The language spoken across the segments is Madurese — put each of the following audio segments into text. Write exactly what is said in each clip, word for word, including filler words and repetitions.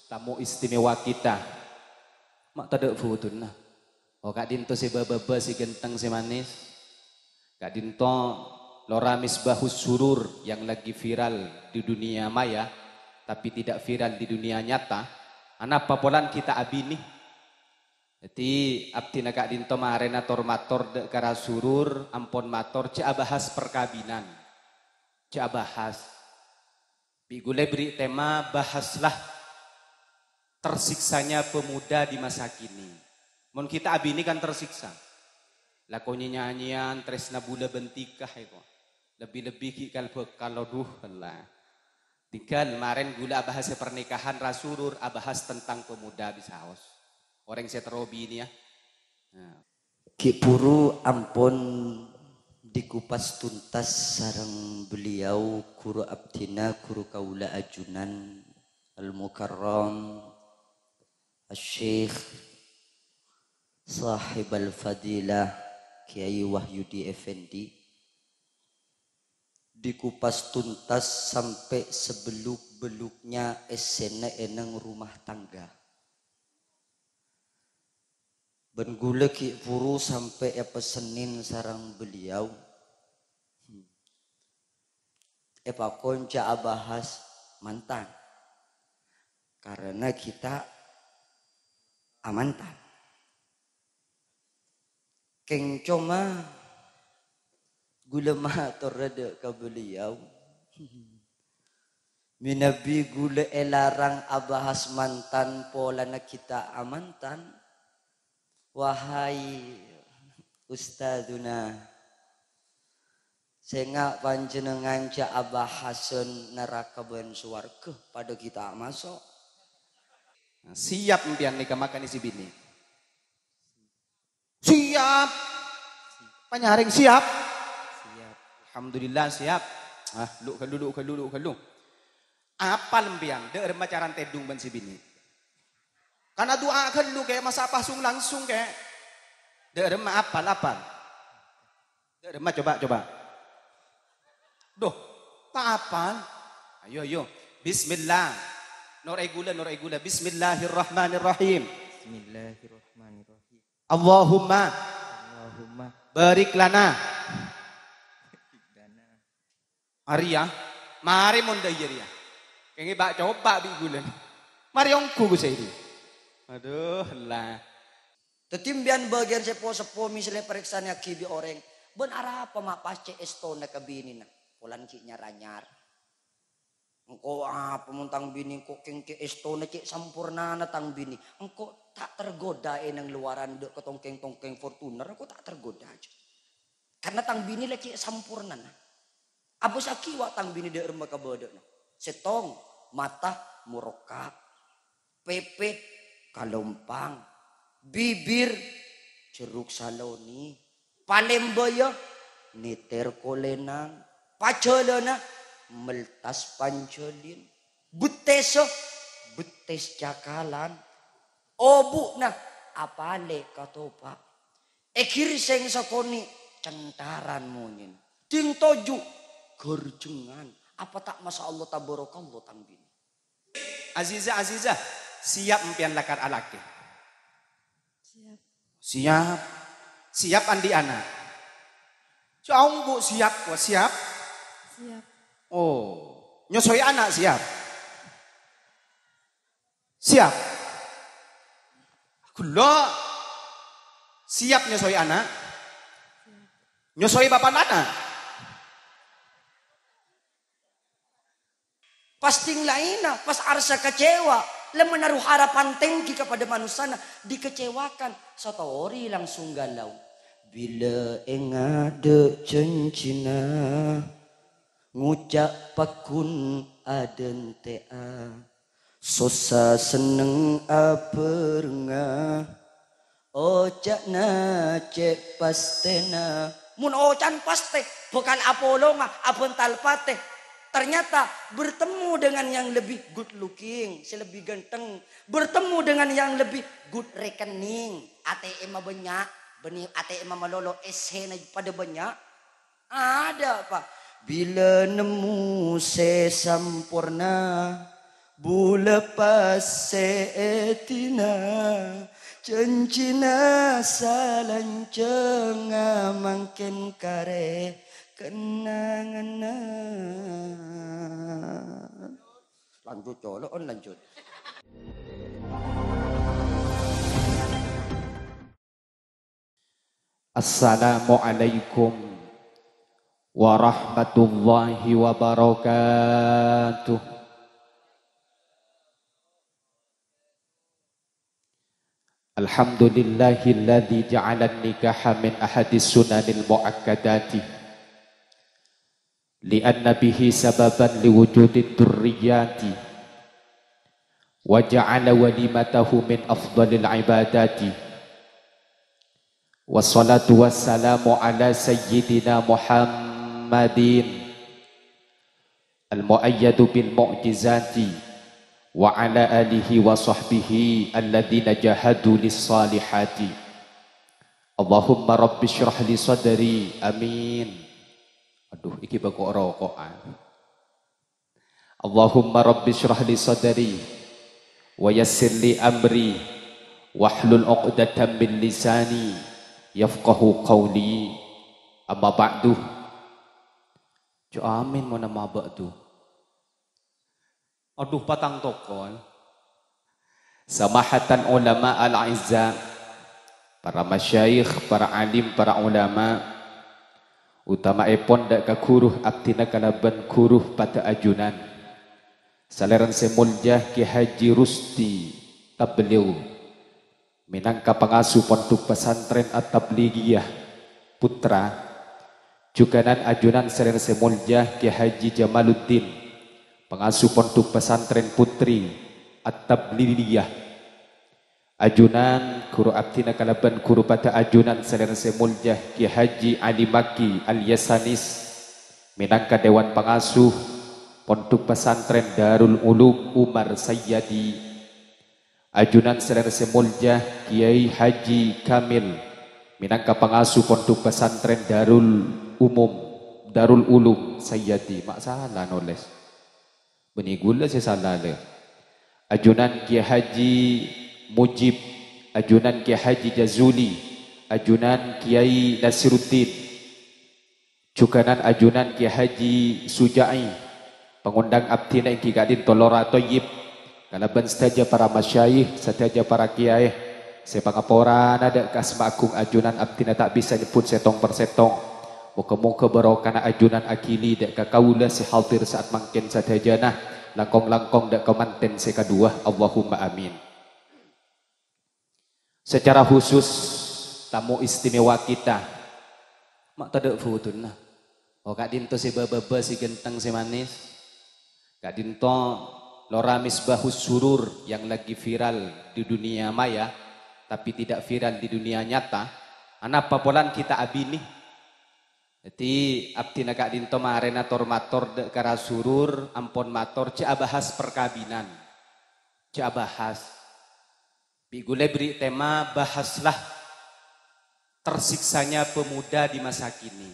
Tamu istimewa kita. Ma' tadâ' buduna. Oh, ka'dinto sè bâ-bâbâ, sè ghântheng, sè manis. Ka'dinto Lora Misbahus Surur yang lagi viral di dunia maya, tapi tidak viral di dunia nyata. Anapa polana ghi' ta' abinè? Dhâddhi, abdhina ka'dinto marèna tor-mator dâ' ka Ra Surur, ampon mator, jhâ' abahas parkabinan. Jhâ' abahas. Bi' ghulâ èberri' tema, bahaslah tersiksanya pemuda di masa kini. Mon ghi' ta' abinè kan tersiksa. Lako nyanyian, trèsna bulâ bân tika, eko. Lebbi-lebbi ghi' kal-bhâkal, aduh, Allah. Tinggal marèn ghulâ abahas pernikahan, Ra Surur abahas tentang pemuda bisaos. Orèng sè terro binè, ya. Nah. Ghi' bhuru ampon dikupas tuntas sareng beliau, guru abdhina, guru kaulâ ajunan, Al-Mukarram, Asy-Syeikh Sahibal Fadilah, Kiai Wahyudi Effendi. Dikupas tuntas sampai sebeluk-beluknya èssèna è neng rumah tangga. Bân ghulâ ghi' bhuru sampè' èpèssènè sareng beliau. Èpakon jhâ' abahas mantan. Karena ghi' ta' amantan. Kèng coma ghulâ mator dâ' ka beliau. Mènabi ghulâ èlarang abahas mantan polana ghi' ta' amantan, wahai ustadzuna, sènga' panjhennengngan jhâ' abahasân naraka bân sowarghâ, padâ ghi' ta' maso'. Siap empèyan nèka makanè sè binè? Siap. Panyarèng siap? Siap. Alhamdulillah siap. Ah, lu' ghâllu, lu' ghâllu, lu' ghâllu. Apal empèyan, dâ' remma carana tèdung bân sè binè? Kan adu'a ghâllu, Kè, masa' pas sung-langsung, Kè? Dâ' remma apal, apal? Dâ' remma, coba, coba. Duh, ta' apal? Ayo, ayo. Bismillah. Nor è ghulâ, nor è ghulâ. Bismillahirrahmanirrahim. Bismillahirrahmanirrahim. Allahumma. Allahumma. Barik lana. Barik lana. Arèya, marè mon dâ' iyâ rèya. Kèngèng bâ' coba bi' ghulâ. Marè ongghu, Ghustè, rèya. Aduh, la. Dhâddhi, empèyan bâgiyân sè po-seppo mèsellè parèksanèyaghi bi' orèng, "Bân arapa ma' pas cè' èstona ka binèna?" Polana ghi' nyar-anyar. "Engko' apa mon tang binè engko' kèng cè' èstona cè' sampornana tang binè? Engko' ta' tergoda è neng lowaran dâ' ka tongkèng-tongkèng Fortuner, engko' ta' tergoda jâ. Karena tang binè la cè' sampornana." Abâssaghi wa' tang binè dâ' remma kabâdâ'na. Sèttong, mata morokka', pèpè kalompang, bibir jerruk salonè, palèmbâyâ nètèr kolènang, pajhâlâna meltas panjhâlin, bettessa bettes cakalan, obu'na apalè' katopa'. Èghirsèng sakonè' cèntharan monyèn. Ding toju' ghârjhângan. Apa ta' masya Allah tabarakallah tang binè? Aziza, Aziza, siap empèyan lakar alakè? Siap. Siap. Siap andi' ana'? Jhâ' ongghu siap, wa siap? Siap. Oh, nyosoè ana' siap? Siap. Ghellâ'. Siap nyosoè ana'? Nyosoè bapa'na ana'? Pas ting laènna, pas arsa kecewa, lemma naru harapan tenggi kepada manossana, dikecewakan, satorè langsung galau. Bilâ enga' dâ' janjina, ngoca' pagghun adhânte'a. Sossa senneng abhârengnga, oca'na cè' pastèna. Mon oca'na pastè, bhâkal apolonga, abhântal patè. Ternyata bertemu dengan yang lebih good looking, sè lebbi ghântheng. Bertemu dengan yang lebih good rekening. A T M-a bânnya', bânnè A T M malolo, essèna padâ bânnya'. Adâ' apa? Bilâ nemmo sè samporna, Bu lepas sè èdina, jhânjhina salanjhângnga mangkèn karè kennengnganna. Lanjut, colo'on, lanjut. Assalamualaikum warahmatullahi wabarakatuh. Alhamdulillahilladzi ja'alan nikaha min ahadis sunanil muakkadati. Li'anna bihi sababan liwujudid durriyati, wa ja'ala walimatahu min afdhalil ibadati. Wassalatu wassalamu ala sayyidina Muhammadin, al-mu'ayyadu bil mu'jizati, wa ala alihi wa sahbihi alladzina jahadu lis salihati. Allahumma rabbi shrah li sadri. Amin. Aduh, iki bâko roko'an. Allahumma rabbi shrah li sadri, wa yassir li amri, wahlul uqdatam min lisani, yafqahu qawli. Amma ba'du. Jo amin mon amma ba'du. Aduh, patang tokol. Samahatan ulama al-a'izza, para masyayikh, para alim, para ulama, utamaèpon dâ' ka ghuru abdhina kalabân ghuru padâ ajunan. Salèrana sè molja Kè Haji Rusti Tabligh, mènangka pangasuh Pondhuk Pesantren At-Tabligiyah Putra, jhughânan ajunan salèrana sè molja Kè Haji Jamaluddin, pangasuh Pondhuk Pesantren Putri At-Tabligiyah. Ajunan ghuru abdhina kalabân ghuru padâ ajunan salèrana sè molja Kè Haji Ali Maki alias Sanis, mènangka dewan pangasuh Pondhuk Pesantren Darul Ulum Umar Sayyadi. Ajunan salèrana sè molja Kèyaè Haji Kamil, mènangka pangasuh Pondhuk Pesantren Darul Umum, Darul Ulum Sayyadi. Ma' sala nolès. Bânnè ghulâ sè sala, lè. Ajunan Kèyaè Haji Mujib, ajunan Kèyaè Haji Jazuli, ajunan Kèyaè Nasiruddin. Jhughânan ajunan Kèyaè Haji Suja'i, pangondhâng abdhina èngghi ka'dinto Lora Thoyyib, kalabân sadhâjâ para masyayikh, sadhâjâ para kèyaè sè pangaporana dâ' ka asma agung ajunan abdhina ta' bisa nyebbhut sèttong per sèttong. Moghâ-moghâ barokana ajunan aghili dâ' ka kaulâ sè hadir sa'at mangkèn sadhâjâna, langkong-langkong dâ' ka mantèn sè kaduwâ. Allahumma amin. Secara khusus, tamu istimewa kita. Ma' tadâ' buduna. Oh, ka'dinto sè bâ-bâbâ, sè ganteng, sè manis. Ka'dinto Lora Misbahus Surur yang lagi viral di dunia maya, tapi tidak viral di dunia nyata. Anapa polana ghi' ta' abinè? Dhâddhi, abdhina ka'dinto marèna tor-mator dâ' ka Ra Surur, ampon mator, jhâ' abahas parkabinan. Jhâ' abahas. Bi' ghulâ èberri' tema, bahaslah tersiksanya pemuda di masa kini.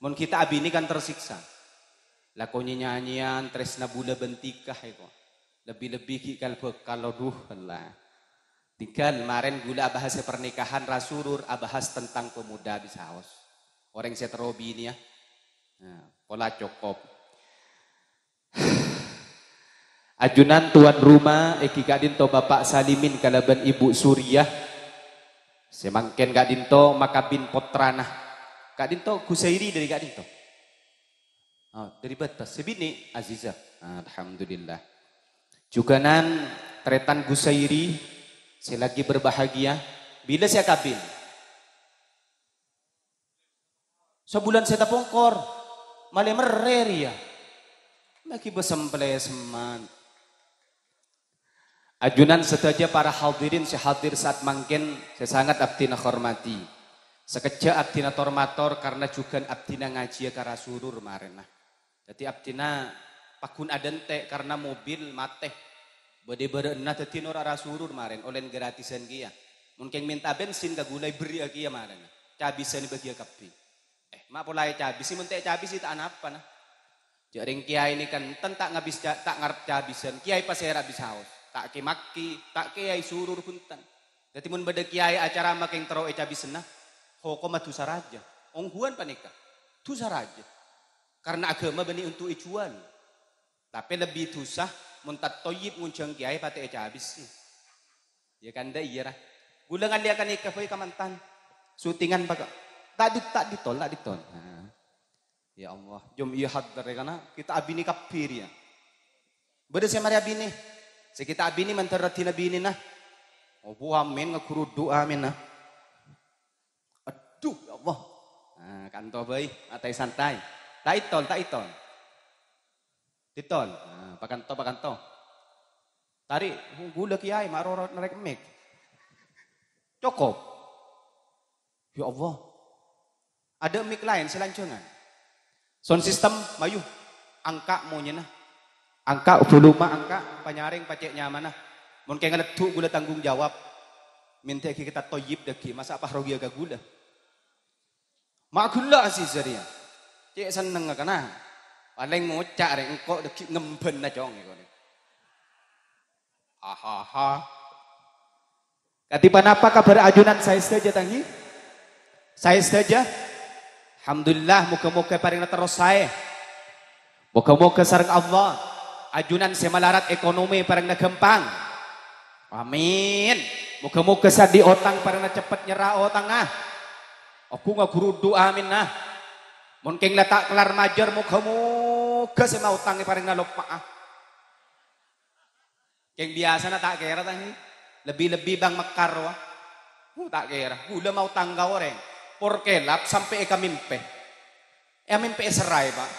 Mon ghi' ta' abinè kan tersiksa. Lako nyanyian, trèsna bulâ bân tika, èko. Lebbi-lebbi ghi' kal-bhâkal, aduh, Allah. Tinggal marèn ghulâ abahas pernikahan, Ra Surur, abahas tentang pemuda bisaos. Orèng sè terro binè, ya. Nah, pola cokop. Ajunan tuan rumah, èngghi ka'dinto Bapak Salimin kalabân Ibu Suriyah. Sè mangkèn ka'dinto makabin pottrana. Ka'dinto Gusairi dâri ka'dinto. Oh, dâri Batas. Sè binè', Aziza. Alhamdulillah. Jhughânan tarètan Gusairi sè lagi berbahagia. Bilâ sè akabin? Sabulân sè tapongkor. Malè merrè rèya. Lagi besemplè semman. Ajunan sadhâjâ para hadirin sè hadir sa'at mangkèn sè sanget abdhina hormati. Sakejjhâ' abdhina tor-mator karna jhughân abdhina ngajhiyâ ka Ra Surur marèna. Dhâddhi abdhina pagghun adhânte' karna mobil matè. Bâdâ bârâ'na dhâddhi noro' Ra Surur marèn, ollèna gratisan kèya. Mon kèng mènta bensin ka ghulâ èberri'â kèya marèna. Cabisan èbâghiyâ kabbhi. Eh, ma' pola ècabisi, mon ta' ècabisi ta' anapa, nah. Jhâ' rèng kèyaè nèka enten ta' ngabis ca-, ta' ngarep cabisân, kèyaè pasèra bisaos. Ta' kè-makkè, ta' kèyaè surur bhunten. Dhâddhi mon bâdâ kèyaè acara makèng terro ècabisâna, hokomma dhusa rajâ. Ongghuwân panèka, dhusa rajâ. Karna aghâma bânnè onto' èjhuwâl. Tapè lebbi dhusa mon ta' toyib ngonjhâng kèyaè patè ècabisè. Yâ kantha iyâ, ra. Ghulâ ngalèya ka nèka bhâi kamantan. Syutingan paka-, ta' di-, ta' ditol, ta' ditol. Nah. Ya Allah, jhâ' iyâ hadir ya kana, kita abinè kabbhi rèya. Bâdâ sè marè abinè. Sè kita abinè mandhâr raddhinna binèna. Opo amin, ngaghurudhu amin, nah. Aduh, ya Allah. Nah, kanto bhâi, atè santai. Ta' itol, ta' itol. Ditol. Nah, pakanto, pakanto. Tarè', ghulâ kèyaè ma' roro narèk mic. Cokop. Ya Allah. Adâ' mic laèn sè lanjhângan. Sound system, mayu. Angka' monyèna. Angka' volume, angka' panyarèng pacè' nyamana. Mon kèng ngaleddhu' ghulâ tanggung jawab. Mènta'aghi kètab toyib dhâggi', masa' pas rogiya ka ghulâ. Ma' ghellâ' Aziza rèya. Cè' sennengnga kana. Palèng ngoca' rè engko' dhâggi' ngembhânna cong èko rè. Ahaha. Kadhi ponapa kabhâr ajunan saè sadhâjâ, Tanghi? Saè sadhâjâ? Alhamdulillah, moghâ-moghâ parèngna terros saè. Moghâ-moghâ sareng Allah, ajunan sè malarat ekonomi parèngna ghâmpang. Amin. Moghâ-moghâ sè andi' otang parèngna ceppet nyerra otangnga. Oghung aghurudhu, amin, nah. Mon kèng la ta' kellar majâr, moghâ-moghâ sè maotang parèngna loppa'a. Kèng biyasana ta' kèra, Tanghi. Lebbi-lebbi bâng mekkar, wa. Uh, ta' kèra. Ghulâ maotang ka orèng. Por kèlap sampè' èkamèmpè. Èmèmpè èserraè, Pa'.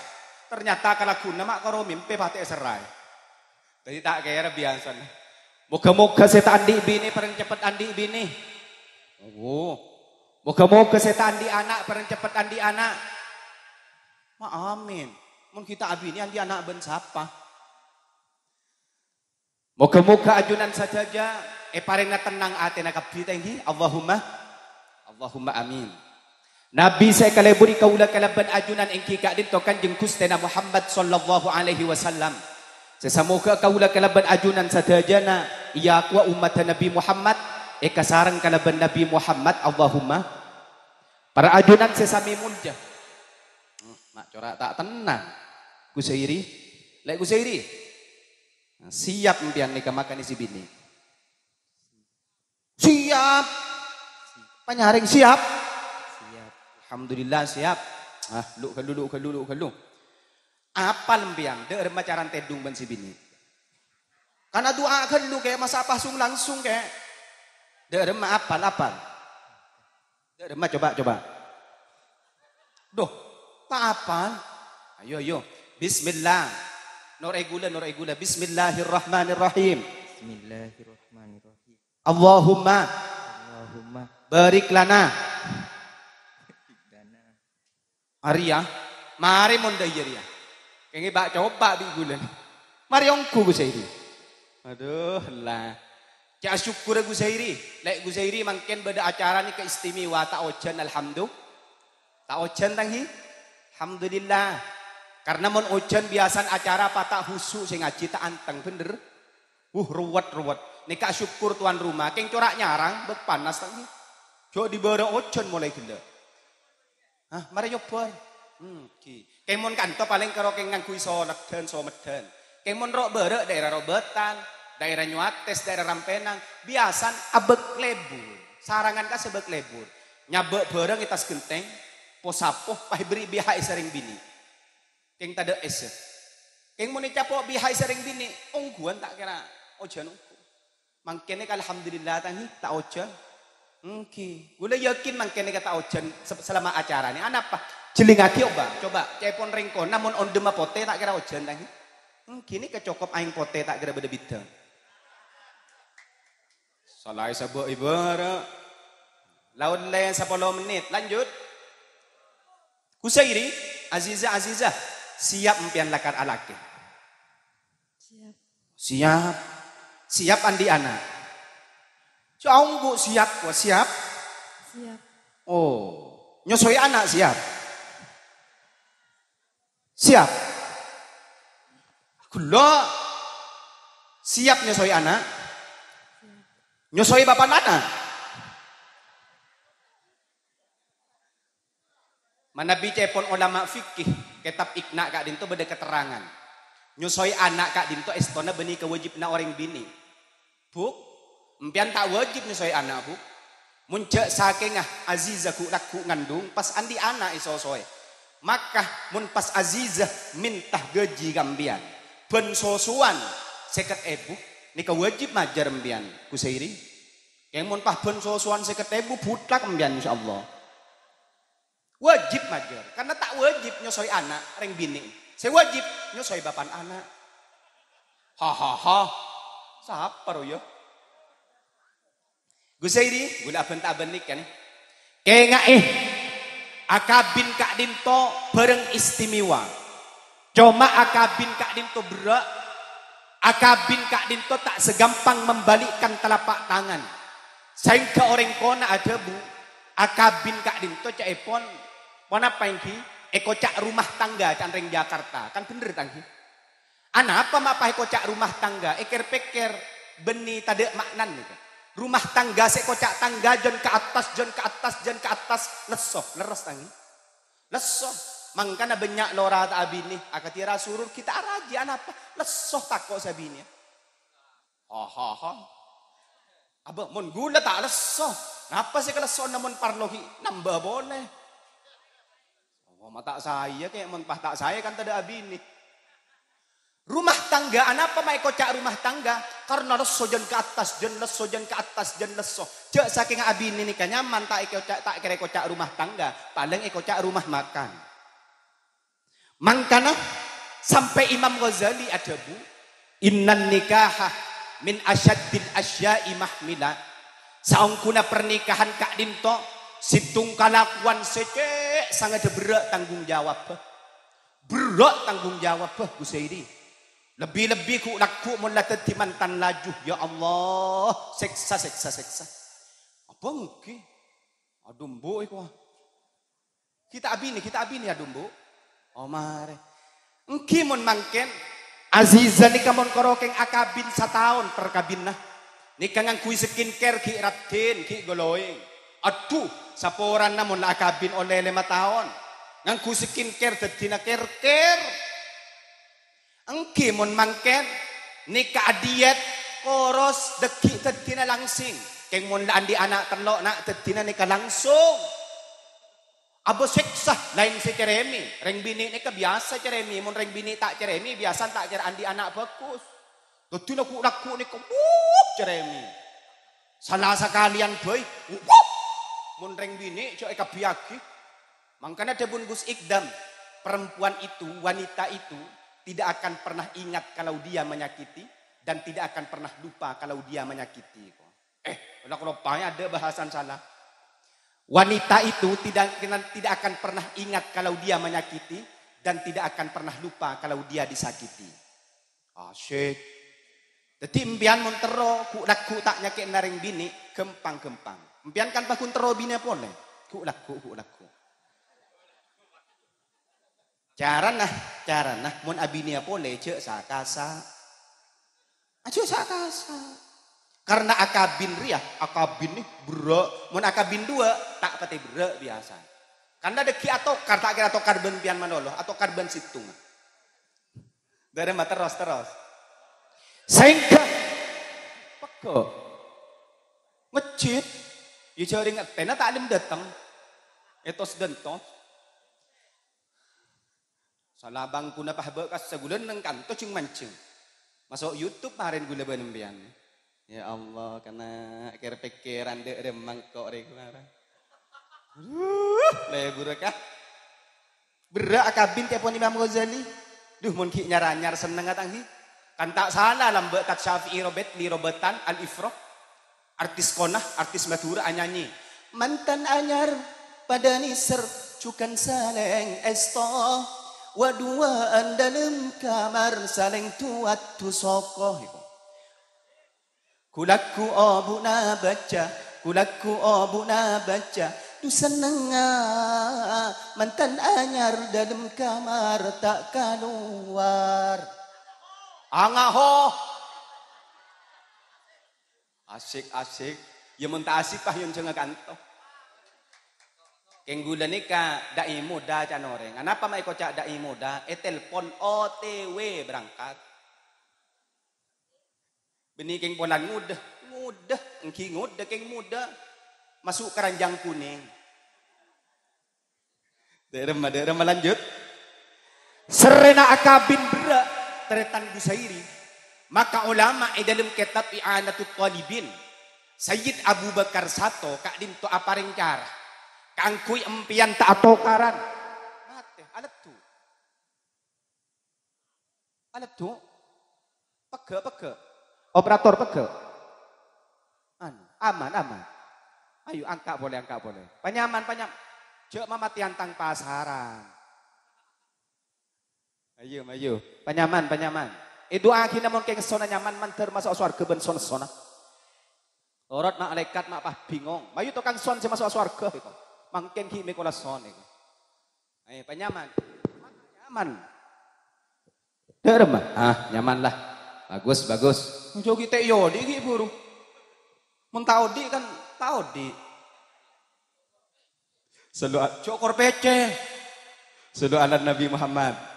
Ternyata kalagguna ma' karo mèmpè patè èserraè. Dhâddhi ta' kèra biyasana. Moghâ-moghâ sè ta' andi' binè parèng ceppet andi' binè. Oh. Moghâ-moghâ sè ta' andi' ana' parèng ceppet andi' ana'. Ma' amin. Mon ghi' ta' abinè andi' ana' bân sapa? Moghâ-moghâ ajunan sadhâjâ èparèngna tennang atèna kabbhi, Tanghi. Allahumma, Allahumma amin. Nabi sè èkaleburi kaulâ kalabân ajunan èngghi ka'dinto Kanjeng Ghustèna Muhammad sallallahu alaihi wasallam. Sè samoghâ kaulâ kalabân ajunan sadhâjâna èakowa ommaddhâ Nabi Muhammad, èkasareng kalabân Nabi Muhammad. Allahumma. Para ajunan sè samè molja. Hmm, ma' cora' ta' tennang. Kusairi, Lè' Kusairi. Nah, siap empèyan nèka makanè sè binè? Siap. Panyarèng siap? Siap. Alhamdulillah siap. Ah, lu' ghâllu, lu' ghâllu, lu' ghâllu. Apal empèyan, dâ' remma carana tèdung bân sè binè? Kana du'a ghâllu, Kè, masa' pas sung-langsung, Kè? Dâ' remma apal, apal? Dâ' remma, coba, coba. Duh, ta' apal? Ayo, ayo. Bismillah. Nor è ghulâ, nor è ghulâ. Bismillahirrahmanirrahim. Bismillahirrahmanirrahim. Allahumma. Allahumma. Barik lana. Arèya, marè mon dâ' iyâ rèya. Kèngèng bâ' coba bi' ghulâ. Marè ongghu Kusairi. Aduh, la. Cè' asokkor Kusairi. Lè' Kusairi mangkèn bâdâ acara nèka istimewa, ta' ojhân, alhamdu-, ta' ojhân, Tanghi. Alhamdulillah. Karna mon ojhân biyasana acara pata' husu' sè ngajhi ta' anteng, bhender. Wuh, ruwet, ruwet. Nèka asokkor tuan rumah, kèng cora' nyarang, bâk panas, Tanghi. Jhâ' dibârâ ojhân molaè ghellâ'. Hah, marè nyobbhâr? Hmm, ghi. Kèng mon kanto palèng karo kèng ngangghuy soleddhân, someddhân. Kèng mon ro'-bârâ' daerah Ro'bâtan, daerah Nyuwates, daerah Rampènang, biyasana abâk lebur. Sarangan ka sabâk lebur. Nyabâ' bhârâng è attas ghentèng, po-sapo, pas èberri' biha'i sareng binè'. Kèng tadâ' èssè. Kèng mon ècapo' biha'i sareng binè', ongghuwân ta' kèra ojhân ongghu. Mangkèn nèka alhamdulillah, Tanghi, ta' ojhân. Èngghi. Ghulâ yakin mangkèn nèka ta' ojhân se-, selama acara nè. Anapa? Jhellingngaghi, oba. Coba, ca'èpon rèng kona mon ondhemma potè ta' kèra ojhân, Tanghi. Èngghi nèka cokop aèng potè ta' kèra bâdâ bidhâng. Salaè sabâ' èbârâ'. La ollè sapolo mennit. Lanjut. Kusairi, Aziza, Aziza. Siap empèyan lakar alakè? Siap. Siap. Siap andi' ana'? Saonggu siap, wa siap? Siap. Oh, nyosoè ana' siap? Siap. Ghellâ' siap nyosoè ana'? Nyosoè bapa'na ana'? Manabi ca'èpon olama fikih, kètab Iqna' ka'dinto bâdâ katerrangan. Nyosoè ana' ka'dinto èstona bânnè kawâjibhânna orèng binè'. Bu', empèyan ta' wâjib nyosoè ana', Bu'. Mon jhâ' sakènga Aziza ghu'-lagghu' ngandung, pas andi' ana' èsosoè. Maka, mon pas Aziza mènta ghâji ka empèyan, bân sosowan sèket èbu, nèka wâjib majâr empèyan, Ghus Sairi. Kèng mon pas bân sosowan sèket èbu, buthak empèyan, insyaallah. Wâjib majâr, karna ta' wâjib nyosoè ana' rèng binè'. Sè wâjib nyosoè bapa'na ana'. Hahaha. Sapa rowa? Ghus Sairi, ghulâ abhânta abân nèka, nè. Kènga'è, akabin ka'dinto bhârâng istimewa. Coma akabin ka'dinto berrâ', akabin ka'dinto ta' sagampang membalikkan telapak tangan. Saèngghâ orèng kona adhâbu, akabin ka'dinto ca'èpon ponapa èngghi? Èkoca' rumah tangga ca'na rèng Jakarta. Kan bhender ta' èngghi? Anapa ma' pas èkoca' rumah tangga? Èkèr-pèkkèr, bânnè tadâ' ma'nana nèka. Rumah tangga sè èkoca' tangga jân ka attas, jân ka attas, jân ka attas, lesso, lerres ta' èngghi? Lesso. Mangkana bânnya' lora ta' abinè, akadhi ra surur ghi' ta' arajhi, anapa? Lesso tako' sè abinè. Hahaha. Abâ, mon ghulâ ta' lesso. Napa sè kalessowanna mon parlo ghi' nambâ polè? Oh, ma' ta' saè, kè, mon pas ta' saè kan tadâ' abinè. Rumah tangga, anapa ma' èkoca' rumah tangga? Karna lesso jân ka attas, jân lesso jân ka attas, jân lesso. Jhâ' sakènga abinè nèka nyaman ta' èkoca', ta' kèra èkoca' rumah tangga, palèng èkoca' rumah makan. Mangkana, sampè' Imam Ghazali adhâbu, "Innan nikaha min asyaddil asya'i mahmila." Saongghuna pernikahan ka'dinto, sèttong kalakowan sè cè' sangadhâ berrâ' tanggung jawabbhâ. Berrâ' tanggung jawabbhâ, Ghus Sairi. Lebbi-lebbi ghu'-lagghu' mon la dhâddhi mantan laju, ya Allah, sèksa, sèksa, sèksa. Apa èngghi? Adhu, embu' èko. Ghi' ta' abinè, ghi' ta' abinè, adhu, embu'. Oh, marè. Èngghi mon mangkèn, Aziza nèka mon karo kèng akabin sataon perkabinna. Nèka ngangghuy skincare ghi' raddhin, ghi' glowing. Adhu, saporana mon la akabin ollè lèma taon. Ngangghuy skincare dhâddhina kèr-kèr. Èngghi mon mangkèn, nèka adiet, koros, dhâggi' dhâddhina langsing. Kèng mon la andi' ana' tello', na', dhâddhina nèka langsung. Abâ sèksa, laèn sè cèrèmè. Rèng binè' nèka biyasa cèrèmè. Mon rèng binè' ta' cèrèmè, biyasana ta' kèra andi' ana' bhâghus. Dhâddhina ghu'-lagghu' nèka, wuh, cèrèmè. Sala sakalèyan bhâi, wuh, mon rèng binè' jhâ' èkabbhiyaghi. Mangkana dhâbuna Gus Ikdam, perempuan itu, wanita itu tidak akan pernah ingat kalau dia menyakiti dan tidak akan pernah lupa kalau dia menyakiti. Eh, la kaloppaè adâ' bahasan sala. Wanita itu tidak, tidak akan pernah ingat kalau dia menyakiti dan tidak akan pernah lupa kalau dia disakiti. Asyik. Dhâddhi, empèyan mon terro ghu'-lagghu' ta' nyakè'na rèng binè', ghâmpang-ghâmpang. Empèyan kan paghun terro binè' polè. Ghu'-lagghu', ghu'-lagghu'. Carana, carana, mon abinèya polè, jhâ' sa-kasa. Ajhâ' sa-kasa. Karna akabin rèya, akabin nè berrâ'. Mon akabin duwâ', ta' patè berrâ' biyasa. Karna dhâggi' atokar, ta' kèra atokar bân empèyan malolo, atokar bân sèttonga. Dârâ ma' terros, terros. Saèngghâ pegghâ'. Mejjhit. Iyâ jhâ' rèng ètèna ta' lem dâteng. Ètos dântos. Sala bângkuna pahbâ' kassa ghulâ neng kanto jhâng-manjhâng. Maso' YouTube marèn ghulâ bân empèyan. Ya Allah, kèna' kèr-pèkkèran dâ' remmang ko' rè kemara. Aduh, lebur ka. Berrâ' akabin ca'èpon Imam Ghazali. Duh, mon ghi' nyar-anyar sennengnga ta' ghi. Kan ta' sala lambâ' Tad Syafi'i Robetli Robetan Al-Ifra. Artis Kona, artis Madhurâ anyanyi. Mantan anyar padâ nèser jhughân salèng èsto. Wa-duwâ'ân dâlem kamar salèng du-addu soko. Ghu'-lagghu' obu'na bâca, ghu'-lagghu' obu'na bâca, du sennengnga mantan anyar dâlem kamar ta' kalowar. Angaho. Asik-asik. Ya mon ta' asik, pas yonjhângnga kanto. Kèng ghulâ nèka da'i moda can orèng. Anapa ma' èkoca' da'i moda? Ètelpon O T W berangkat. Bânnè kèng polana ngodâ, ngodâ, èngghi ngodâ kèng moda maso' ka ranjang konèng. Dâ' remma, dâ' remma lanjut. Serrèna akabin berrâ', tarètan Busairi. Maka ulama è dâlem kètab I'anatut Thalibin, Sayyid Abu Bakar Sato ka'dinto aparèng cara kaangghuy empèyan ta' atokaran. Matè, aleddu. Aleddu. Pegghâ', pegghâ'. Operator pegghâ'. Anu, aman, aman. Ayo, angka' polè, angka' polè. Panyaman, panyam-, jhâ' mamatèyan tang pasaran. Ayo, ayo. Panyaman, panyaman. Èdu'aaghina mon kèng sonna nyaman mandhâr maso' sowarghâ bân son-sonna. Torot malaèkat ma' pas bingong. Mayu tokang son sè maso' sowarghâ èko. Mangkèn ghi' mèkola son èko. Eh, panyaman. Nyaman. Dâ' remma? Ah, nyaman lah. Bagus, bagus. Jhâ' ghi' ta' odi' ghi' buru. Mon ta' odi' kan ta' odi'. Shallu a-, jhâ' kor pècè. Shallu ala Nabi Muhammad.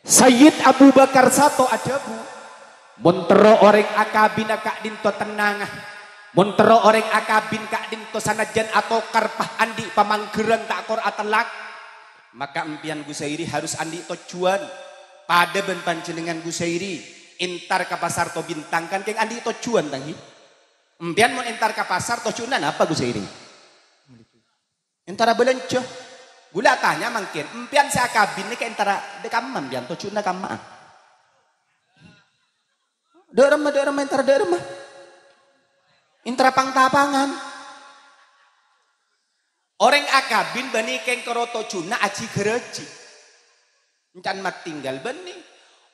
Sayyid Abu Bakar Sato adhâbu, "Mon terro orèng akabina ka'dinto tennanga, mon terro orèng akabin ka'dinto sanajjân atokar pas andi' pamangghârân ta' kor atellak, maka empèyan Busairi harus andi' tojjhuwân. Padâ bân panjhennengngan Busairi, entar ka Pasar Tobintang kan kèng andi' tojjhuwân, ta' enggi? Empèyan mon entar ka pasar, tojjhuwânna napa, Busairi?" Entara bâlânjhâ. Ghulâ atanya mangkèn, empèyan sè akabin nèka entara dâ' kamma empèyan, tojjhuwânna kamma'a? Dâ' remma, dâ' remma, entara dâ' remma? Entara pang-tapangan. Orèng akabin bânnè kèng karo tojjhuwânna ajhi-ghârâjhi. Encan matinggal bânnè.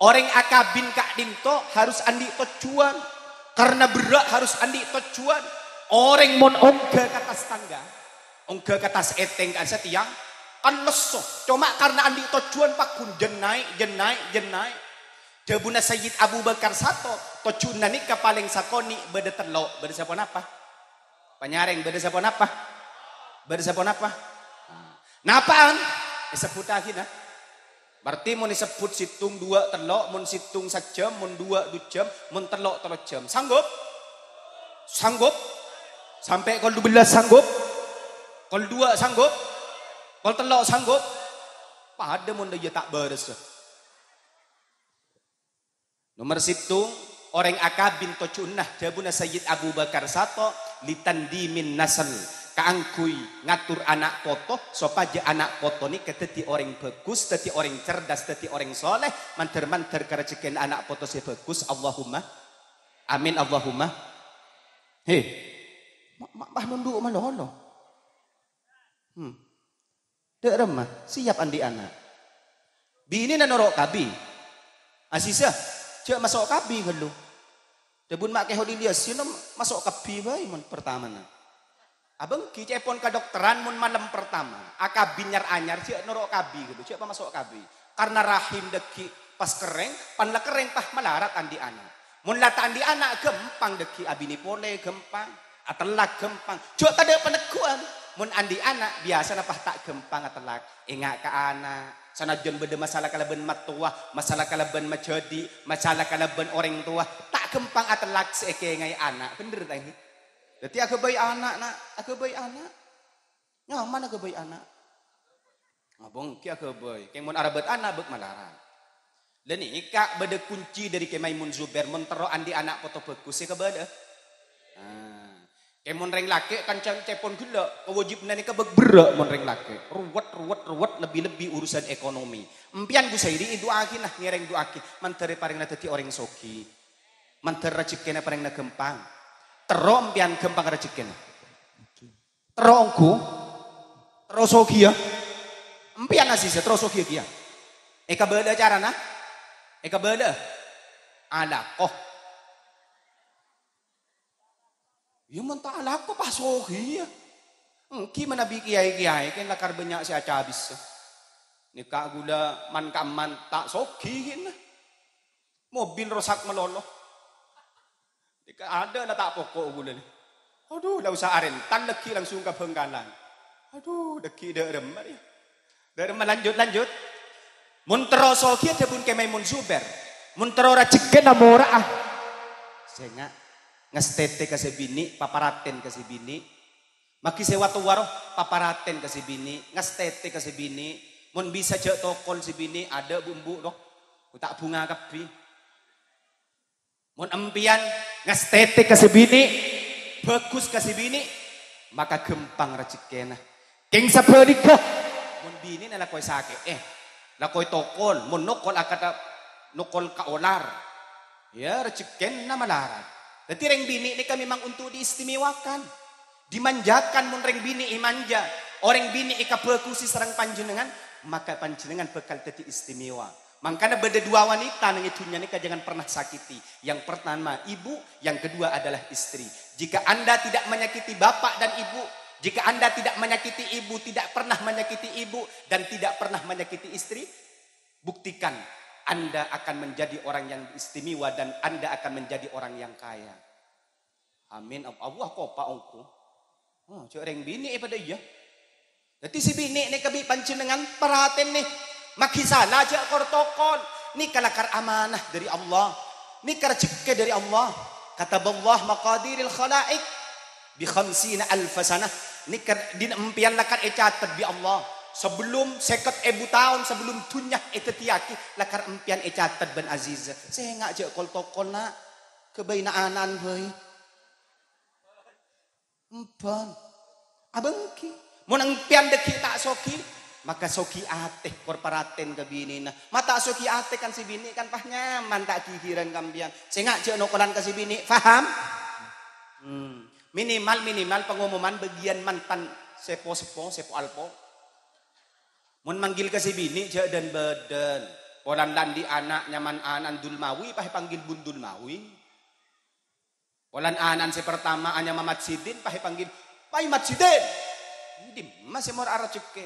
Orèng akabin ka'dinto harus andi' tojjhuwân. Karna berrâ' harus andi' tojjhuwân. Orèng mon ongghâ ka attas tangga, ongghâ ka attas ètèng ka'an satèya, kan lesso. Coma karna andi' tojjhuwân paggun jhân naè', jhân naè', jhân naè'. Dhâbuna Sayyid Abu Bakar Sato, tojjhuwânna nèka palèng sakonè' bâdâ tello', bâdâ saponapa? Panyarèng, bâdâ saponapa? Bâdâ saponapa? Napa'an? Èsebbhuttaghi, nah. Berarti mon èsebbhut sèttong, duwâ', tello', mon sèttong sajjhâm, mon duwâ', du jhâm, mon tello', tello jhâm. Sanggup? Sanggup? Sampè' kol dubellâs sanggup? Kol duwâ' sanggup? Kol tello' sanggup? Padâ mon iyâ ta' bârâssa. Nomer sèttong, orèng akabin tojjhuwânna, dhâbuna Sayyid Abu Bakar Sato, "Litandimin nasal," kaangghuy ngatur ana' poto, sopajâ ana' poto nèka dhâddhi orèng bhâghus, dhâddhi orèng cerdas, dhâddhi orèng soleh, mandhâr-mandhâr ka rajhekkèna ana' poto sè bhâghus. Allahumma amin, Allahumma. He, ma-, ma-, ma-, nondhu' malolo. Hmm. Dâ' remma, siap andi' ana'. Binèna noro' kabbhi. Aziza, jhâ' maso' kabbhi ghâllu. Dhâbuna Ma' Kè Hodi Ilyasin, maso' kabbhi bhâi mon pertamana. Abâ' èngghi ca'èpon kadokteran mon malem pertama. Akabin nyar-anyar, jhâ' noro' kabbhi ghâllu, jhâ' pamaso' kabbhi. Karna rahim dhâggi' pas kerrèng, pan la kerrèng pas malarat andi' ana'. Mon la ta' andi' ana', ghâmpang dhâggi' abinè polè, ghâmpang. Atellak ghâmpang. Jhâ' tadâ' paneggu'ân. Mon andi' ana', biyasana pas ta' ghâmpang atellak. Enga' ka ana'. Sanajjân bâdâ masalah kalabân mattowa, masalah kalabân majhâdi', masalah kalabân orèng towa, ta' ghâmpang atellak sè èkèngaè ana'. Bhender, ta' enggi? Dhâddhi aghâbây ana', na'. Aghâbây ana'. Nyaman aghâbây ana'. Abâ' èngghi aghâbây. Kèng mon arabât ana' bâk malarat. La nèka bâdâ kunci dâri Kè Maimun Zubair, mon terro andi' ana' poto bhâghus sè kabâlâ. Ah. Kèng mon rèng lakè' kan can-, ca'èpon ghellâ', kawâjibhânna nèka bâk berrâ' mon rèng lakè'. Ruwet, ruwet, ruwet, lebbi-lebbi urusan ekonomi. Empèyan Busairi èdu'aaghina, ngèrèng du'aaghina, mandhâr èparèngana dhâddhi orèng soghi. Mandhâr rajhekkèna parèngana ghâmpang. Terro empèyan ghâmpang rajhekkèna. Terro ongghu, terro soghiyâ. Empèyan Aziza terro soghiyâ kèya. Èkabâlâ carana? Èkabâlâ. Alako. Iyâ, mon ta' alako, pas soghiyâ. Èngghi manabi kèyaè-kèyaè, kèng lakar bânnya' sè acabissa. Nèka ghulâ man-kamman ta' soghi kèna. Mobil rosak malolo. Dika ada la ta' poko' ghulâ nè. Aduh, la usa arèntan lagghi' langsung ka Bhângkalan. Aduh, lagghi' dâ' remma rèya. Dâ' remma lanjut, lanjut. Mon terro soghi dhâbuna Kè Maimun Zubair. Mon terro rajhekkèna mora'a. Sènga', ngastètè ka sè binè', paparatèn ka sè binè'. Maghi sè wa-towa ro, paparatèn ka sè binè', ngastètè ka sè binè'. Mon bisa jhâ' tokol sè binè', adâ' bu-embu ro. Ta' bhunga kabbhi. Mon empèyan ngastètè ka sè binè', bhâghus ka sè binè', maka ghâmpang rajhekkèna. Kèng sabhâligghâ, mon binèna la koy sakè'è, la koy tokol, mon nokol akata nokol ka olar, ya rajhekkèna malarat. Dhâddhi rèng binè' nèka memang untuk diistimewakan. Dimanjakan, mon rèng binè' èmanja, orèng binè' èkabhâghusi sareng panjhennengngan, maka panjhennengngan bhâkal dhâddhi istimewa. Mangkana bâdâ dua wanita neng è dhunnya nèka jangan pernah sakiti. Yang pertama ibu, yang kedua adalah istri. Jika Anda tidak menyakiti bapak dan ibu, jika Anda tidak menyakiti ibu, tidak pernah menyakiti ibu, dan tidak pernah menyakiti istri, buktikan Anda akan menjadi orang yang istimewa dan Anda akan menjadi orang yang kaya. Amin. Allah kopa' ongghu. Oh, jhâ' rèng binè' padâ iyâ. Dhâddhi sè binè' nèka bi' panjhennengngan paratènè. Maghi sala jhâ' kor-tokol. Nèka lakar amanah dâri Allah. Nèka rajhekkè dâri Allah. Kataballah maqadiril khalaik bi khamsina alfa sanah. Nèka din empèyan lakar ècatet bi' Allah. Sabellum sèket èbu taon sabellum dhunnya èdhâddhiyâghi, lakar empèyan ècatet bân Aziza. Sènga' jhâ' kol-tokol, na'. Ghâbâyna ana'na bhâi. Empon. Abânggi. Mon empèyan dhâggi' ta' soghi, maka soghi atè, kor paratèn ka binèna. Ma' ta' soghi atè kan sè binè' kan pas nyaman ta' ghighirân ka empèyan. Sènga' jhâ' nokolan ka sè binè', paham? Hmm. Minimal, minimal pangomoman bâgiyân mantan sè po-seppo, sè po-alpo. Mon manggil ka sè binè' jhâ' dân-bâdân. Polana la andi' ana' nyaman ana'na Dulmawi, pas èpanggil Bun Dulmawi. Polana ana'na sè partama anyama Mat Sidin, pas èpanggil, "Pai Mat Sidin!" Dimma sè mor arajhekkè?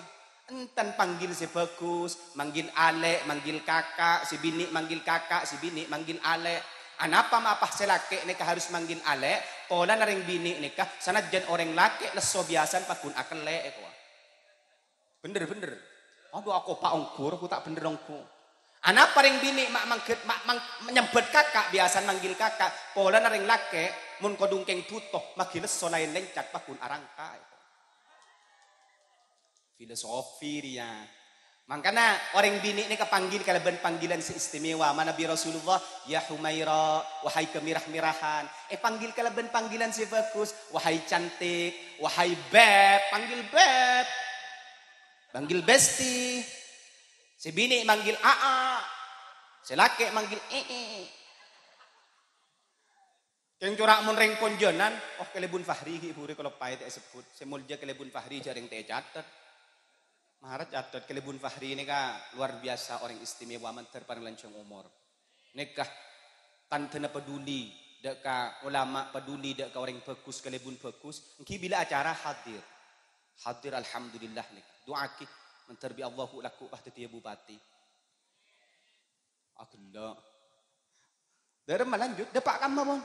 Enten panggil sè bhâghus, manggil alè', manggil kaka', sè binè' manggil kaka', sè binè' manggil alè'. Anapa ma' pas sè lakè' nèka harus manggil alè'? Polana rèng binè' nèka, sanajjân orèng lakè' lesso biyasana paggun akellè' èkowa. Bhender, bhender. Adhu, ako pa' ongghu, roh, ta' bhender ongghu. Anapa rèng binè' ma' mangghât, ma', mang-, nyambhât kaka', biyasana manggil kaka', polana rèng lakè', mon kodhung kèng bhuto, maghi lesso laèn lèncak, paggun arangka'. Filosofi rèya. Mangkana, orèng binè' nèka panggil kalabân panggilan sè istimewa. Manabi Rasulullah, "Ya Humaira, wahai kemirah-mirahan." Èpanggil kalabân panggilan sè bhâghus, "Wahai cantik, wahai beb," panggil beb. Manggil besti. Sè binè' manggil aa. Sè lakè' manggil ee. Kèng cora' mon rèng ponjhânan, oh, Kalèbun Fahri ghi' bhuru kaloppaè ta' èsebbhut. Sè molja Kalèbun Fahri jhâ' rèng ta' ècatet. Mara catet, Kalèbun Fahri nèka luar biasa orèng istimewa mandhâr parèng lanjhâng omor. Nèka tandhâna paduli dâ' ka ulama, paduli dâ' ka orèng bhâghus, Kalèbun bhâghus, èngghi bilâ acara hadir. Hadir, alhamdulillah nèka. Du'aaghi, mandhâr bi' Allah ghu' lagghu' pas dhâddhiyâ bupati. Aghellâ'. Dâremma lanjut, dâpa' kamma, pon.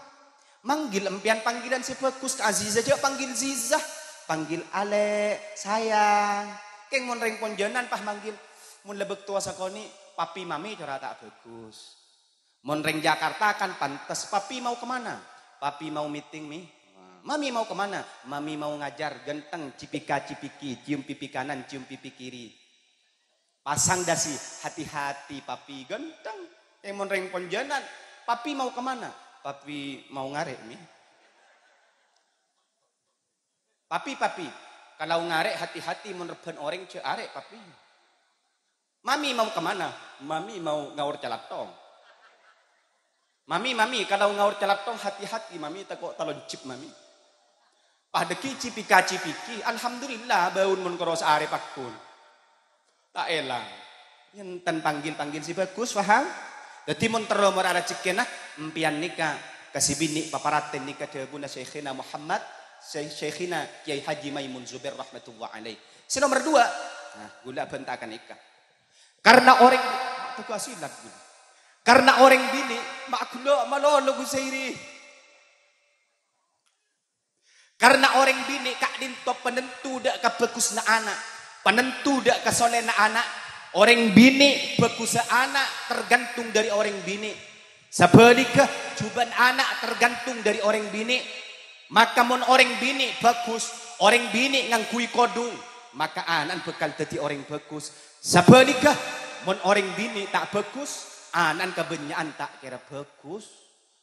Manggil empèyan panggilan sè bhâghus ka Aziza, jhâ' panggil Ziza. Panggil alè', sayang. Kèng mon rèng ponjhânan pas manggil, mon la bâktowa sakonè', papi mami cora' ta' bhâghus. Mon rèng Jakarta kan pantes, "Papi mau ke mana?" "Papi mau meeting, Mi." "Mami mau ke mana?" "Mami mau ngajar, ganteng, cipika-cipiki, cium pipi kanan, cium pipi kiri." Pasang dasi, "Hati-hati, Papi, ganteng." Eh, mon rèng ponjhânan, "Papi mau ke mana?" "Papi mau ngarè', Mi." "Papi, Papi, kalau ngarè' hati-hati, mon rebbhân orèng jhâ' arè', Papi." "Mami mau ke mana?" "Mami mau ngaor calattong." "Mami, Mami, kalau ngaor calattong hati-hati, Mami, tako' talonjhep, Mami." Pas dhâggi' cipika-cipiki, alhamdulillah, bâun mon karo saarè paggun. Ta' èlang. Enten panggil-panggil sè bhâghus, paham? Dhâddhi mon terro mora rajhekkèna, empèyan nèka ka sè binè' paparatèn nèka dhâbuna Syaikhina Muhammad, Syai-, Syaikhina Kiai Haji Maimun Zubair rahmatullah alaih. Sè nomer dua, nah, ghulâ abhânta ka nèka. Karena orèng, tunggu asilat, ghulâ. Karna orèng binè' ma' ghellâ' malolo, Ghus Sairi. Karna orèng binè' ka'dinto penentu dâ' kabhâghusânna ana', penentu dâ' kasolèhanna ana'. Orèng binè' bhâghussa ana' tergantung dâri orèng binè'. Sabhâligghâ, jhubâ'na ana' tergantung dâri orèng binè'. Maka mon orèng binè' bhâghus, orèng binè' ngangghuy kodhung, maka ana'na bhâkal dhâddhi orèng bhâghus. Sabhâligghâ, mon orèng binè' ta' bhâghus, ana'na kabânnya'an ta' kèra bhâghus.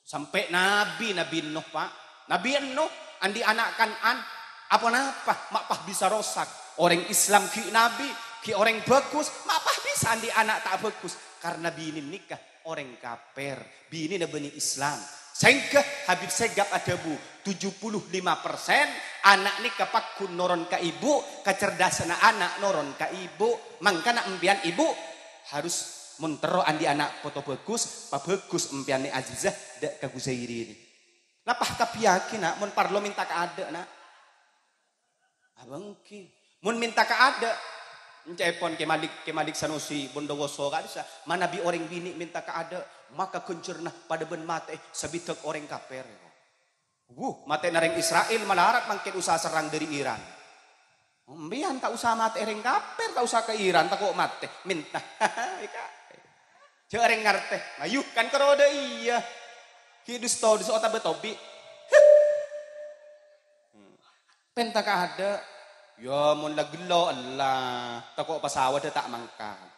Sampè' Nabi, Nabi Nuh, Pa'. Nabi Nuh andi' ana' Kan'an. Apa-napa, ma' pas bisa rosak. Orèng Islam ghi' Nabi, ghi' orèng bhâghus, ma' pas bisa andi' ana' ta' bhâghus. Karna binèna nèka orèng kapèr, binèna bânnè Islam. Saèngghâ Habib Segaf adhâbu, tujuh puluh lima persen ana' nèka pagghun noron ka ibu', kacerdasanna ana' noron ka ibu'. Mangkana empèyan ibu' harus, mon terro andi' ana' poto bhâghus, pabhâghus empèyan nè Azizah dâ' ka Ghus Sairi nè. La pas kabbhiyâghi, Na', mon parlo mènta kaadâ', Na'. Abâ' ènggi. Mon mènta kaadâ', ca'èpon Kè Malik, Kè Malik Sanusi, Bondowoso ka'dissa', manabi orèng binè' mènta kaadâ', maka ghânjhârânna padâ bân matè'è sabidhâk orèng kapèr. Wuh, matè'na rèng Isra'il malarat mangkèn usaha serrang dâri Iran. Empèyan ta' usaha matè'è rèng kapèr, ta' usaha ka Iran, tako' matè. Mènta. Jhâ' rèng ngartè. Ayu, kan karo dâ' iyâ. Ghi' dus-todus otabâ tobi'. Pènta kaadâ'. Ya, mon la ghello' ella, tako' pasawadhâ ta' mangkat.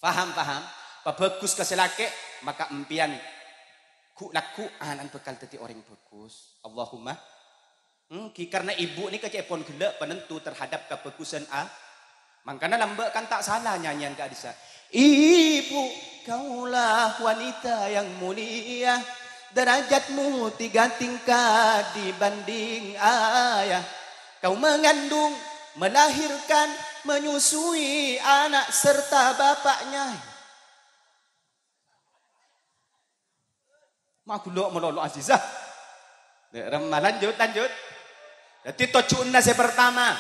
Paham, paham? Pabhâghus ka sè lakè', maka empèyan ghu'-lagghu' ana'na bhâkal dhâddhi orèng bhâghus. Allahumma. Ènggi, karna ibu' nèka ca'èpon ghellâ' penentu terhadap kabhâghusân a-, Mangkana lambâ' kan ta' sala nyanyèyan ka'dissa'. Ibu kaulah wanita yang mulia, derajatmu tiga tingkat dibanding ayah. Kau mengandung, melahirkan, menyusui anak serta bapaknya. Ma' ghulâ malolo Azizah. Dâ' remma, lanjut, lanjut. Dhâddhi tojjhuna sè partama,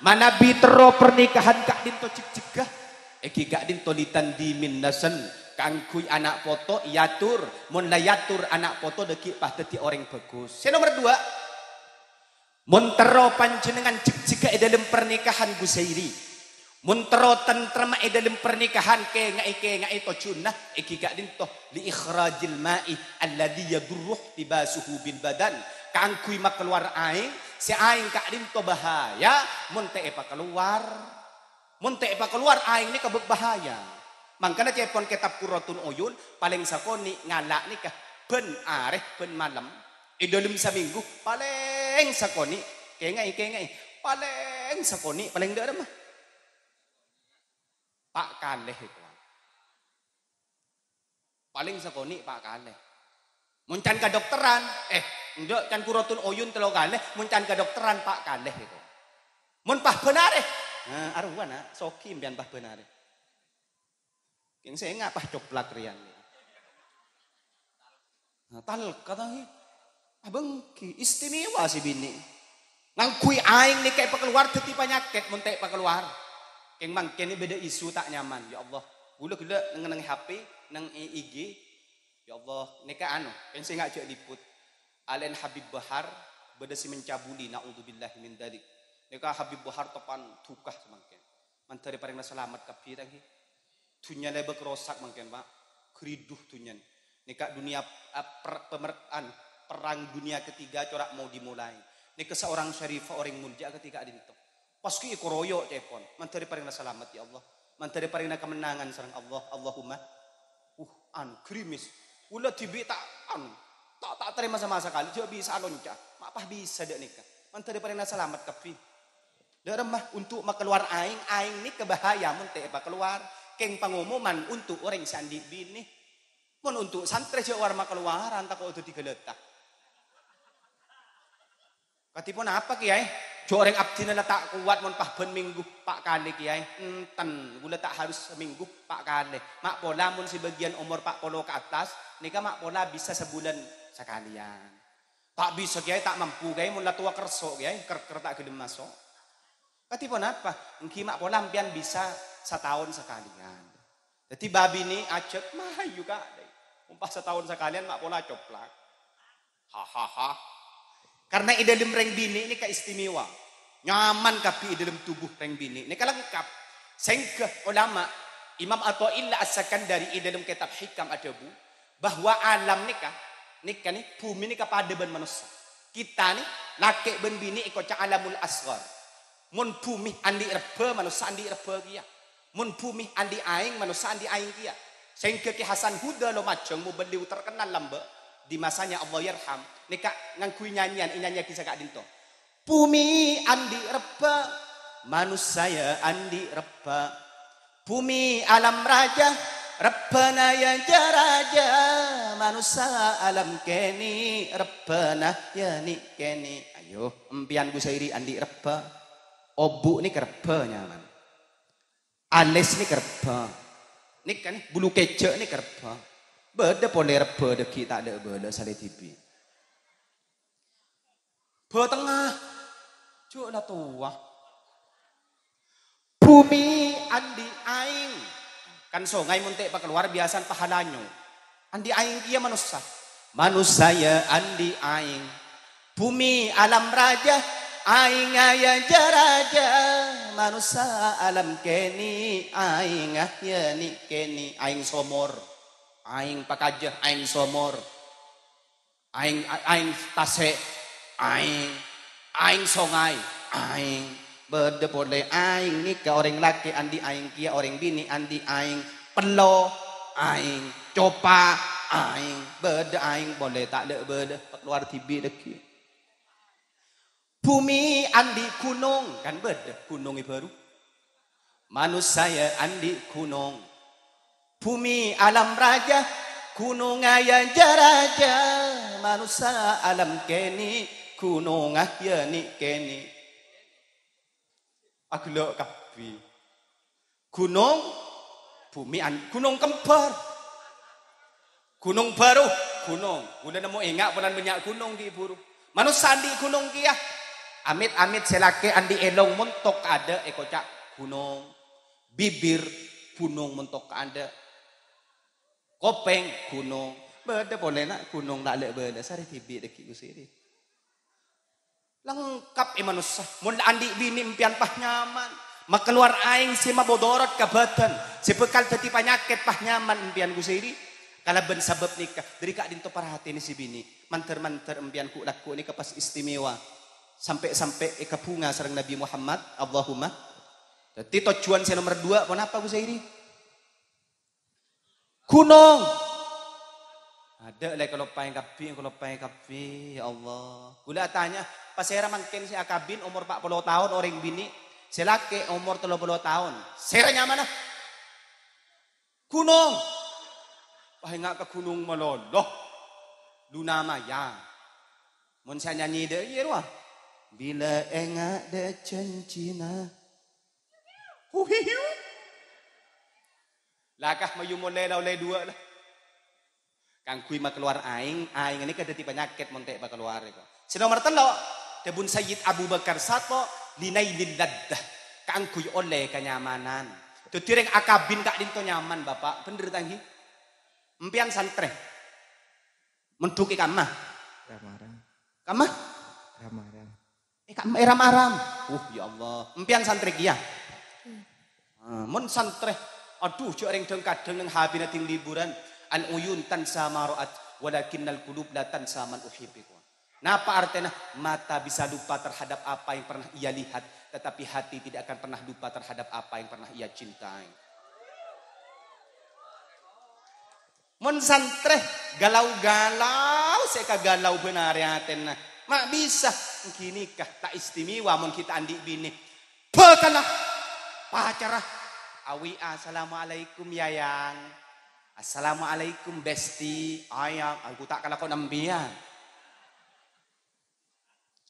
manabi terro pernikahan ka'dinto jhekjhegghâ, ènggi ka'dinto litandimin nasl, kaangghuy ana' poto èyator, mon la èyator ana' poto dhâggi' pas dhâddhi orèng bhâghus. Sè nomer duwâ', Mon terro panjhennengngan jhekjhegghâ è dâlem pernikahan Ghus Sairi, mon terro tentremma è dâlem pernikahan, kènga'è, kènga'è tojjhuna, ènggi ka'dinto, li ikhrajil ma'i alladzi yadurru ihtibasuhu bil badan, kaangghuy makalowar aèng, sè aèng ka'dinto bahaya, mon ta' èpakalowar. Mon ta' èpakalowar aèng nèka bâ-, bahaya. Mangkana ca'èpon kètab Qurratun Uyun, palèng sakonè' ngala' nèka bân arè bân malem. È dâlem samènggu palèng sakonè', kènga'è, kènga'è, palèng sakonè', palèng dâ' remma. Pa' kalè èkowa. Palèng sakonè' pa' kalè. Mon can kadokteran, eh, endâ' can Qurratun Uyun tello kalè, mon can kadokteran pa' kalè èkowa. Mon pas bân arè, nah, arowa, Na', soghi empèyan pas bân arè. Kèng sènga' pas coplak rèyan. Nah, talka ta' ghi? Abâ' ènggi, istimewa sè binè'. Ngangghuy aèng nèka èpakalowar dhâddhi panyakèt mon ta' èpakalowar. Kèng mangkèn bâdâ isu ta' nyaman, ya Allah. Ghulâ ghellâ' neng-enneng H P, neng I G. Ya Allah, nèka anu, kèng sènga' jhâ' liput. Alaèn Habib Bahar, bâdâ sè mencabuli, naudzubillahi min dzalik. Nèka Habib Bahar teppan duka samangkèn. Mandhâr parèngana salamet kabbhi, ta' ghi? Dhunnya lèbâk rosak mangkèn, Pa'. Ghâridhu dhunnya. Nèka dunia, eh, per-, pemer-, anu, perang dunia ketiga cora' mau dimulai. Nèka seorang syarifah orèng molja ka'dinto. Pas ghi' èkaroyo' ca'èpon. Mandhâr parèngana salamet, ya Allah. Mandhâr parèngana kemenangan sareng Allah. Allahumma. Uh, anu, gerimis. Ghulâ dhibi' ta', anu, ta', ta' tarèma sama sakalè. Jhâ' bisa alonca'. Ma' pas bisa dâ' nèka. Mandhâr parèngana salamet kabbhi. Dâ' remma, untuk makalowar aèng, aèng nèka bahaya mon ta' èpakalowar. Kèng pangomoman untuk orèng sè andi' binè. Mon untuk santrè jhâ' war-makalowaran, tako' dhâddhi ghâlâta. Kadhi ponapa, Kèyaè? Jhâ' orèng abdhina la ta' kowat mon pas bân mènggu pa' kalè, Kèyaè. Enten, ghulâ ta' harus samènggu pa' kalè. Ma' pola mon sè bâgiyân omor pa' polo ka attas, nèka ma' pola bisa sabulân sakalèyan. Ta' bisa, Kèyaè, ta' mampu, Kèyaè, mon la towa kerso', Kèyaè, ker-, ker ta' ghellem maso'. Kadhi ponapa? Ènggi ma' pola empèyan bisa sataon sakalèyan. Dhâddhi, babinè' ajhât, "Mayu, Ka'." Mon pas sataon sakalèyan ma' pola coplak. Hahaha. Karena è dhâlem rèng binè' nèka istimewa. Nyaman kabbhi è dhâlem tubuh rèng binè'. Nèka lengkap. Sehingga ulama Imam Athaillah As-Sakandari è dhâlem kitab Hikam adhâbu bahwa alam nèka, nèka nè, bhumè nèka padâ bân manossa. Kita nè, lakè' bân binè' èkoca' alamul asghar. Mon bhumè andi' rebbhâ, manossa andi' rebbhâ kèya. Mon bhumè andi' aèng, manossa andi' aèng kèya. Sehingga Kè Hasan Huda Lumajang, mubelligh terkenal lambâ', di masanya Allahyarham, nèka ngangghuy nyanyian, ènyanyiyaghi saka'dinto. Bhumè andi' rebbhâ, manossa ya andi' rebbhâ. Bhumè alam rajâ, rebbhâna ya jâ rajâ, manossa alam kènè', rebbhâna ya nè' kènè'. Ayo, empèyan Busairi andi' rebbhâ. Obu' nèka rebbhâ nyaman. Alis nèka rebbhâ. Nèka nè, bulu kèjhâ' nèka rebbhâ. Bâdâ polè rebbhâ dhâggi' ta' lè'-bâlâ' salè dhibi'. Bâtengnga. Jhâ' la towa. Bhumè andi' aèng. Kan songay mon ta' èpakalowar biyasana pahalanyo. Andi' aèng kèya manossa. Manossa ya andi' aèng. Bhumè alam rajâ, aèngnga ya jâ rajâ. Manossa alam kènè', aèngnga ya nè' kènè'. Aèng somor, aèng pakajâ, aèng somor. Aèng, a-, aèng tasè', aèng. Aèng songay, aèng. Bâdâ polè aèng nèka orèng lakè' andi' aèng kèya, orèng binè' andi' aèng. Pello, aèng. Copa, aèng. Bâdâ aèng polè ta' lè'-bâlâ', pakalowar dhibi' dhâggi'. Bhumè andi' ghunong, kan bâdâ ghunong è bâru. Manossa ya andi' ghunong. Bhumè alam rajâ, ghunongnga ya jâ rajâ. Manossa alam kènè', ghunongnga ya nè' kènè'. Aghellâ' kabbhi. Ghunong, bhumè an-, ghunong kembar. Ghunong bâru, ghunong. Kaulâ nemmo enga' polana bânnya' ghunong ghi' buru. Manossa andi' ghunong kèya. Amit-amit sè lakè' andi' èlong montok ka adâ' èkoca' ghunong. Bibir, ghunong montok ka adâ'. Kopèng, ghunong. Bâdâ polè na' ghunong ta' lè'-bâlâ', sarè dhibi' dhâggi' Ghustè. Lengkap è manossa. Mon la andi' binè empèyan pas nyaman. Makalowar aèng sè mabodorot ka bâdân, sè bhâkal dhâddhi panyakèt pas nyaman empèyan Ghustè. Kalabân sabâb nèka, dhâri ka'dinto parhatènè sè binè. Mandhâr-mandhâr empèyan ghu'-lagghu' nèka pas istimewa. Sampè'-sampè' èkabhunga sareng Nabi Muhammad. Allahumma. Dhâddhi tojjhuwân sè nomer duwâ' ponapa Ghustè? Ghunong. Adâ' la èkaloppaè kabbhi, èkaloppaè kabbhi, ya Allah. Kaulâ atanya, pasèra mangkèn sè akabin omor empat puluh taon orèng binè', sè lakè' omor tello puluh taon. Sèra nyamana? Ghunong. Wah, enga' ka ghunong malolo. Luna Maya. Mon sè nyanyi dâ' iyâ rowa. Bilâ enga' dâ' jhânjhina. Huhihiu. La kah mayu molè la ollè duwâ' la. Kaangghuy makalowar aèng, aèng nèka dhâddhi panyakèt mon ta' èpakalowar èko. Sè nomer tello', dhâbuna Sayyid Abu Bakar Sato, "Linailil laddah." Kaangghuy ollè kanyamanan. Dhâddhi rèng akabin ka'dinto nyaman, Bapa'. Bhender ta' ènggi? Empèyan santrè. Mondhuk è kamma? Ramarang. Kamma? Ramarang. È kamma è ram-aram. Uh, ya Allah. Empèyan santrè kèya? Ah, mon santrè, adhu, jhâ' rèng dhâng-kadhâng neng H P-na ding liburan. "Al-uyun tansa ma ra'at, walakinnal qulub la tansa man uhib." Napa artèna? Mata bisa lupa terhadap apa yang pernah ia lihat, tetapi hati tidak akan pernah lupa terhadap apa yang pernah ia cintai. Mon santrè, galau-galau sè èkagalau bân arè atèna. Ma' bisa, ènggi nèka ta' istimewa mon ghi' ta' andi' binè. Bhâkalla, pacarra. Awi, "Assalamualaikum, Yayang. Assalamualaikum, Besti." Ayang, aku ta' kalako nambiyân.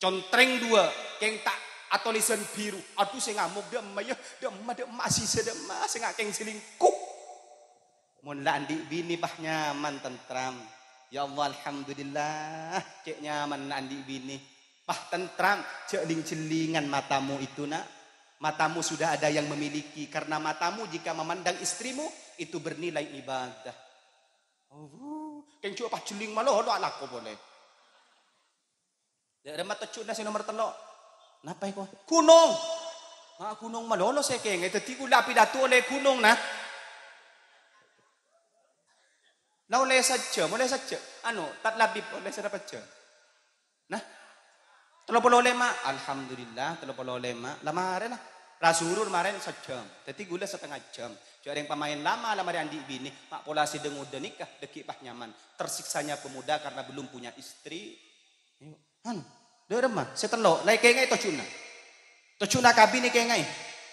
Contrèng duwâ', kèng ta' atolèsan biru. Adhu, sè ngamok dâ' emma, yâ, dâ' emma, dâ' emma, asisa dâ' emma, sè nga' kèng selingkuh. Mon la andi' binè, pas nyaman, tentram. Ya Allah, alhamdulillah, cè' nyaman la andi' binè. Pas tentram, jhâ' ling-jhellingan matamu itu, Nak. Matamu sudah ada yang memiliki, karena matamu jika memandang istrimu, Itu bernilai ibadah. Oh, kèng jhuwâ pas jhelling malolo alako polè. Dâ'remma tojjhuna sè nomer tello'? Napa èko? Ghunong. Ma' ghunong malolo sè kèngèng. Dâddhi kaulâ apidato ollè ghunong, nah. La ollè sajjhâm, ollè sajjhâm. Anu, Tad Labib, ollè sèra pajjhâm? Nah. Tello polo lèma'. Alhamdulillah, tello polo lèma'. La marè, nah. Rasulullah marè sajjhâm. Dâddhi kaulâ satengnga jhâm. Jhâ' rèng pamaèn lama, la marè andi' binè. Ma' pola sè dâ-ngodâ nèka, dâgghi' pas nyaman. Tersiksanya pemuda karena belum punya istri. Ayo, han, dâ'remma, sè tello', la èkèngè'è tojjhuna. Tojjhuna kabin èkèngè'è.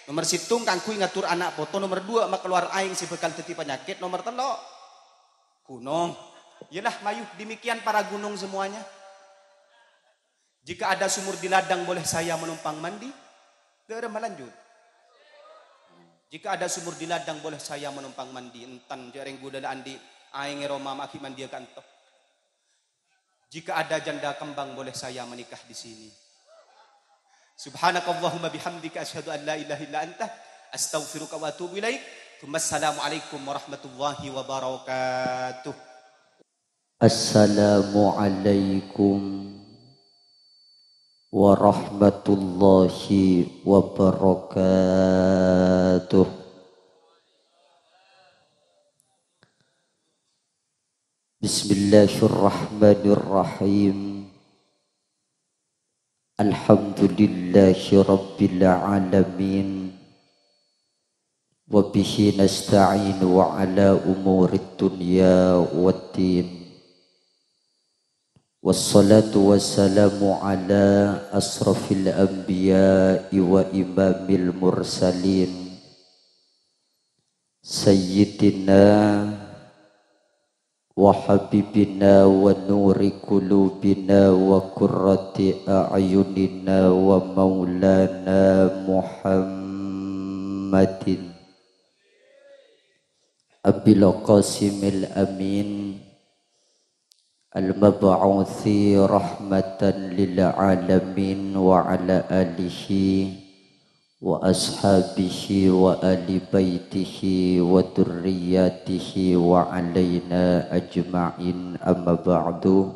Nomer sèttong kaangghuy ngatur ana' poto, nomer dua makalowar aèng sè bhâkal dâddhi panyakèt, nomer tello', ghunong. Iyalah, mayu demikian para gunung semuanya. Jika ada sumur di ladang, boleh saya menumpang mandi? Dâ'remma lanjut. Jika ada sumur di ladang, boleh saya menumpang mandi. Enten, jhâ' rèng kaulâ la andi' aèng è roma, ma' ghi' mandiyâ ka'ento. Jika ada janda kembang, boleh saya menikah di sini. Subhanakallahumma bihamdika, asyhadu an la ilaha illa anta, astaghfiruka wa atubu ilaik. Tsumma assalamualaikum warahmatullahi wabarakatuh. Assalamualaikum warahmatullahi wabarakatuh. Bismillahirrahmanirrahim. Alhamdulillahi rabbil alamin. Wa bihi nasta'inu wa ala umurid dunya waddin. Wassalatu wassalamu ala asrafil anbiya'i wa imamil mursalin, sayyidina wa habibina wa nuri qulubina wa qurrati a'yunina wa maulana Muhammadin Abil Qasimil Amin al-mab'uthi rahmatan lil alamin wa ala alihi wa ashabihi wa ali baitihi wa dzurriyyatihi wa alaina ajma'in, amma ba'du.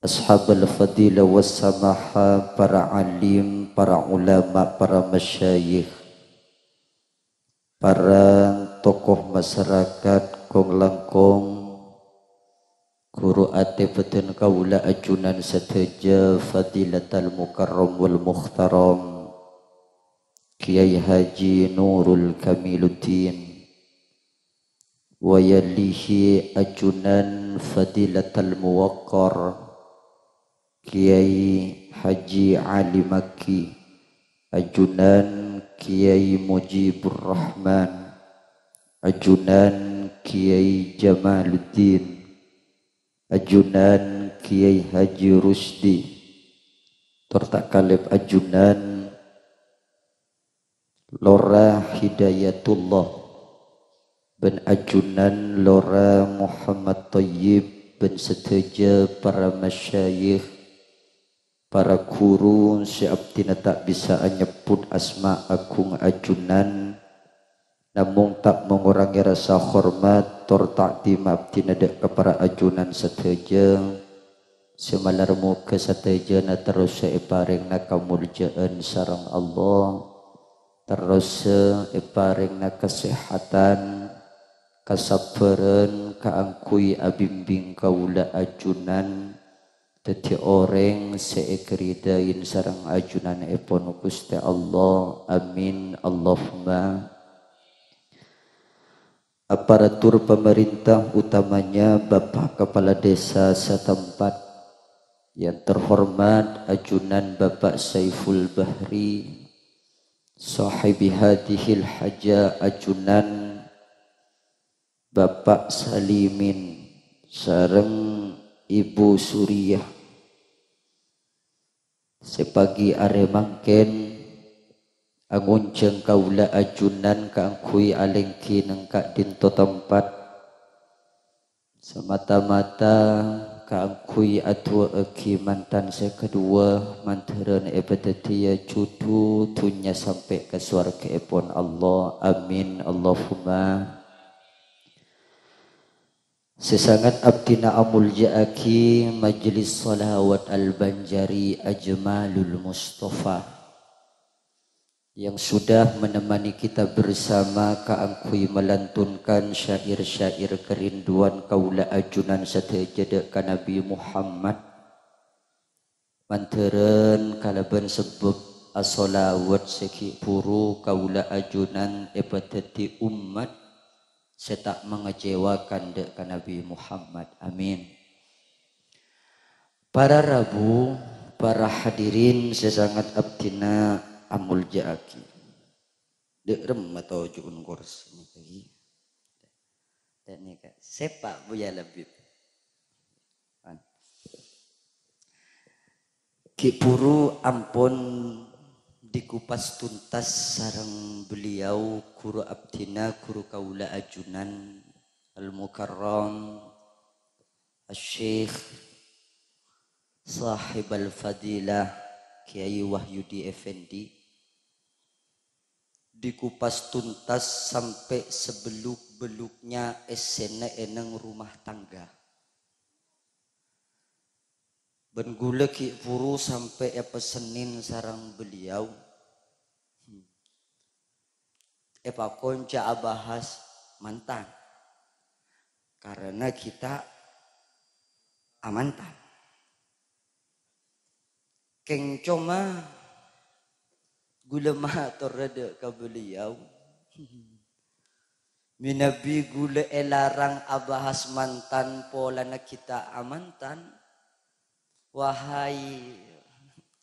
Ashabal fadilah was samaha, para alim, para ulama, para masyayikh, para tokoh masyarakat, kong-langkong, ghuru atè bhâdhân kaulâ ajunan sadhâjâ, Fadilatal Mukarram wal Muhtaram Kiai Haji Nurul Kamiluddin, wa yalihi ajunan Fadilatal Muwaqqar Kiai Haji Ali Makki, ajunan Kiai Mujibur Rahman, ajunan Kiai Jamaluddin, ajunan Kiai Haji Rusdi, tor ta' kalèp ajunan Lora Hidayatullah bân ajunan Lora Muhammad Thayyib bân sadhâjâ para masyayikh, para ghuru sè abdhina ta' bisa anyebbhut asma agung ajunan, namong ta' mangorangè rasa hormat tor ta'dhim abdhina dâ' ka para ajunan sadhâjâ, sè malar moghâ sadhâjâna terrosa èparèngana kamoljâ'ân sareng Allah, terrosa èparèngana kasèhadhân, kasabbhârân kaangghuy abimbing kaulâ ajunan, dhâddhi orèng sè èkaridhâi sareng ajunanèpon Ghustè Allah. Amin, Allahumma. Aparatur pamarènta, utamanya Bapak Kepala Desa setempat, yang terhormat ajunan Bapak Saiful Bahri, sahibi hadhil haja, ajunan Bapak Salimin sareng Ibu Suriyah, sè pagi arè mangkèn angonjhâng kaulâ ajunan kaangghuy alèngghi neng ka'dinto tempat, samata-mata kaangghuy adu'aaghi mantan sè kaduwâ, mandhârân èpadhâddhiyâ jhudhu dhunnya sampè' ka sowarghâèpon Allah. Amin, Allahumma. Sè sanget abdhina amolja'aghi Majelis Shalawat Al-Banjari Ajmalul Mustafa yang sudah menemani kita bersama kaangghuy melantunkan syair-syair kerinduan kaulâ ajunan sadhâjâ dâ' ka Nabi Muhammad. Mandhârân kalabân sabâb asholawat sè ghi' bhuru kaulâ ajunan èpadhâddhi ommat sè ta' mangecewakan dâ' ka Nabi Muhammad. Amin. Para rabu, para hadirin sè sanget abdhina amolja'aghi. Dâ' remma toju'un korsi nèka ghi. Dâ' nèka. Sèpa' Buya Labib. Ghi' bhuru ampon dikupas tuntas sareng beliau, ghuru abdhina, ghuru kaulâ ajunan, Al-Mukarram, Asy-Syeikh Shahibal Fadilah, Kyai Wahyudi Effendi. Dikupas tuntas sampè' sebelluk-belluknya èssèna è neng rumah tangga. Bân ghulâ ghi' bhuru sampè' èpessennin sareng beliau. Èpakonca abahas mantan. Karena kita amantan. Kèng coma ghulâ matorra dâ' ka beliau. Mènabi ghulâ èlarang abahas mantan polana kita amantan, wahai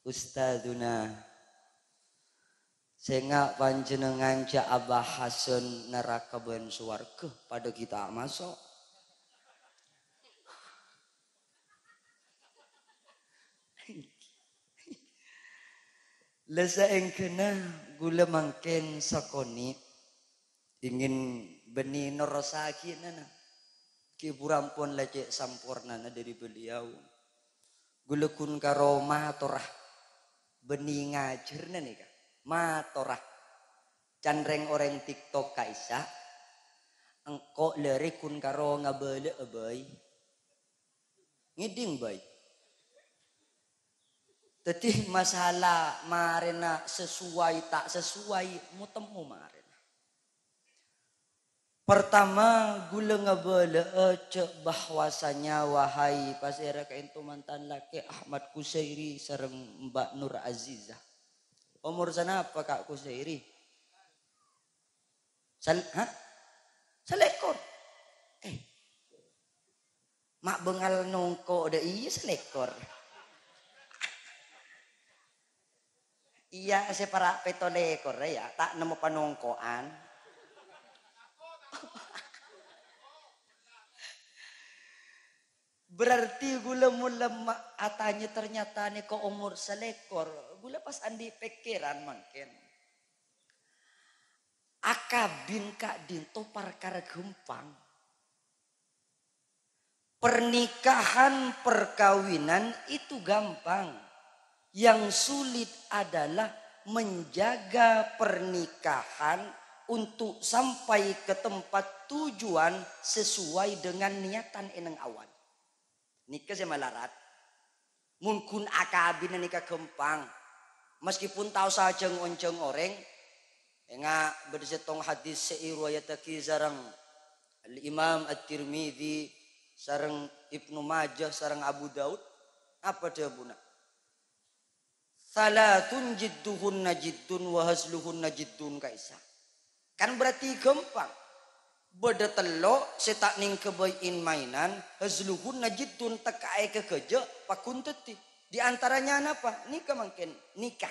ustadzuna, sènga' panjhennengngan jhâ' abahasân naraka bân sowarghâ, padâ ghi' ta' maso'. La saèngghâna ghulâ mangkèn sakonè' ingin bânnè nerrossaghi nana. Ghi' bhuru ampon la cè' sampornana dâri beliau. Ghulâ ghun karo matora, bânnè ngajhârna nèka. Matora. Can rèng-orèng TikTok ka'issa', engko' la rè ghun karo ngabâlâ'â bhâi. Ngèdhing bhâi. Dhâddhi masalah marèna sesuai ta' sesuai, mo-temmo marèna. Pertama, ghulâ ngabâlâ'â jhâ' bahwasanya, wahai pasèra kaènto mantan lakè' Ahmad Kusairi sareng Mbak Nur Azizah. Omor sanapa, Ka' Kusairi? Sal-, ha? Salèkor. Eh. Ma' bângal nongko' dâ' iyâ salèkor. Iyâ, sè para' pètto lèkor, ya, ta' nemmo panongko'an. Berarti ghulâ mon lemma atanya ternyata nèko omor salèkor, ghulâ pas andi' pèkkèran mangkèn. Akabin ka'dinto parkara ghâmpang. Pernikahan, perkawinan itu gampang. Yang sulit adalah menjaga pernikahan untuk sampai ke tempat tujuan sesuai dengan niatan è neng awal. Nèka sè malarat. Mon ghun akabina nèka ghâmpang. Meskipun tao sajâng-onjâng orèng, enga' bâdâ sèttong hadis sè èriwayattaghi sareng Al-Imam At-Tirmidzi, sareng Ibnu Majah, sareng Abu Daud. Apa dhâbuna? "Tsalatsatun jidduhunna jiddun wa hazluhunna jiddun," ka'issa'. Kan berarti ghâmpang. Bâdâ tello' sè ta' nèng kabây in-mainan, hazluhunna jiddun, tekka'è ka ghâjâ', pagghun dhâddhi. Di antaranya napa? Nèka mangkèn, nikah.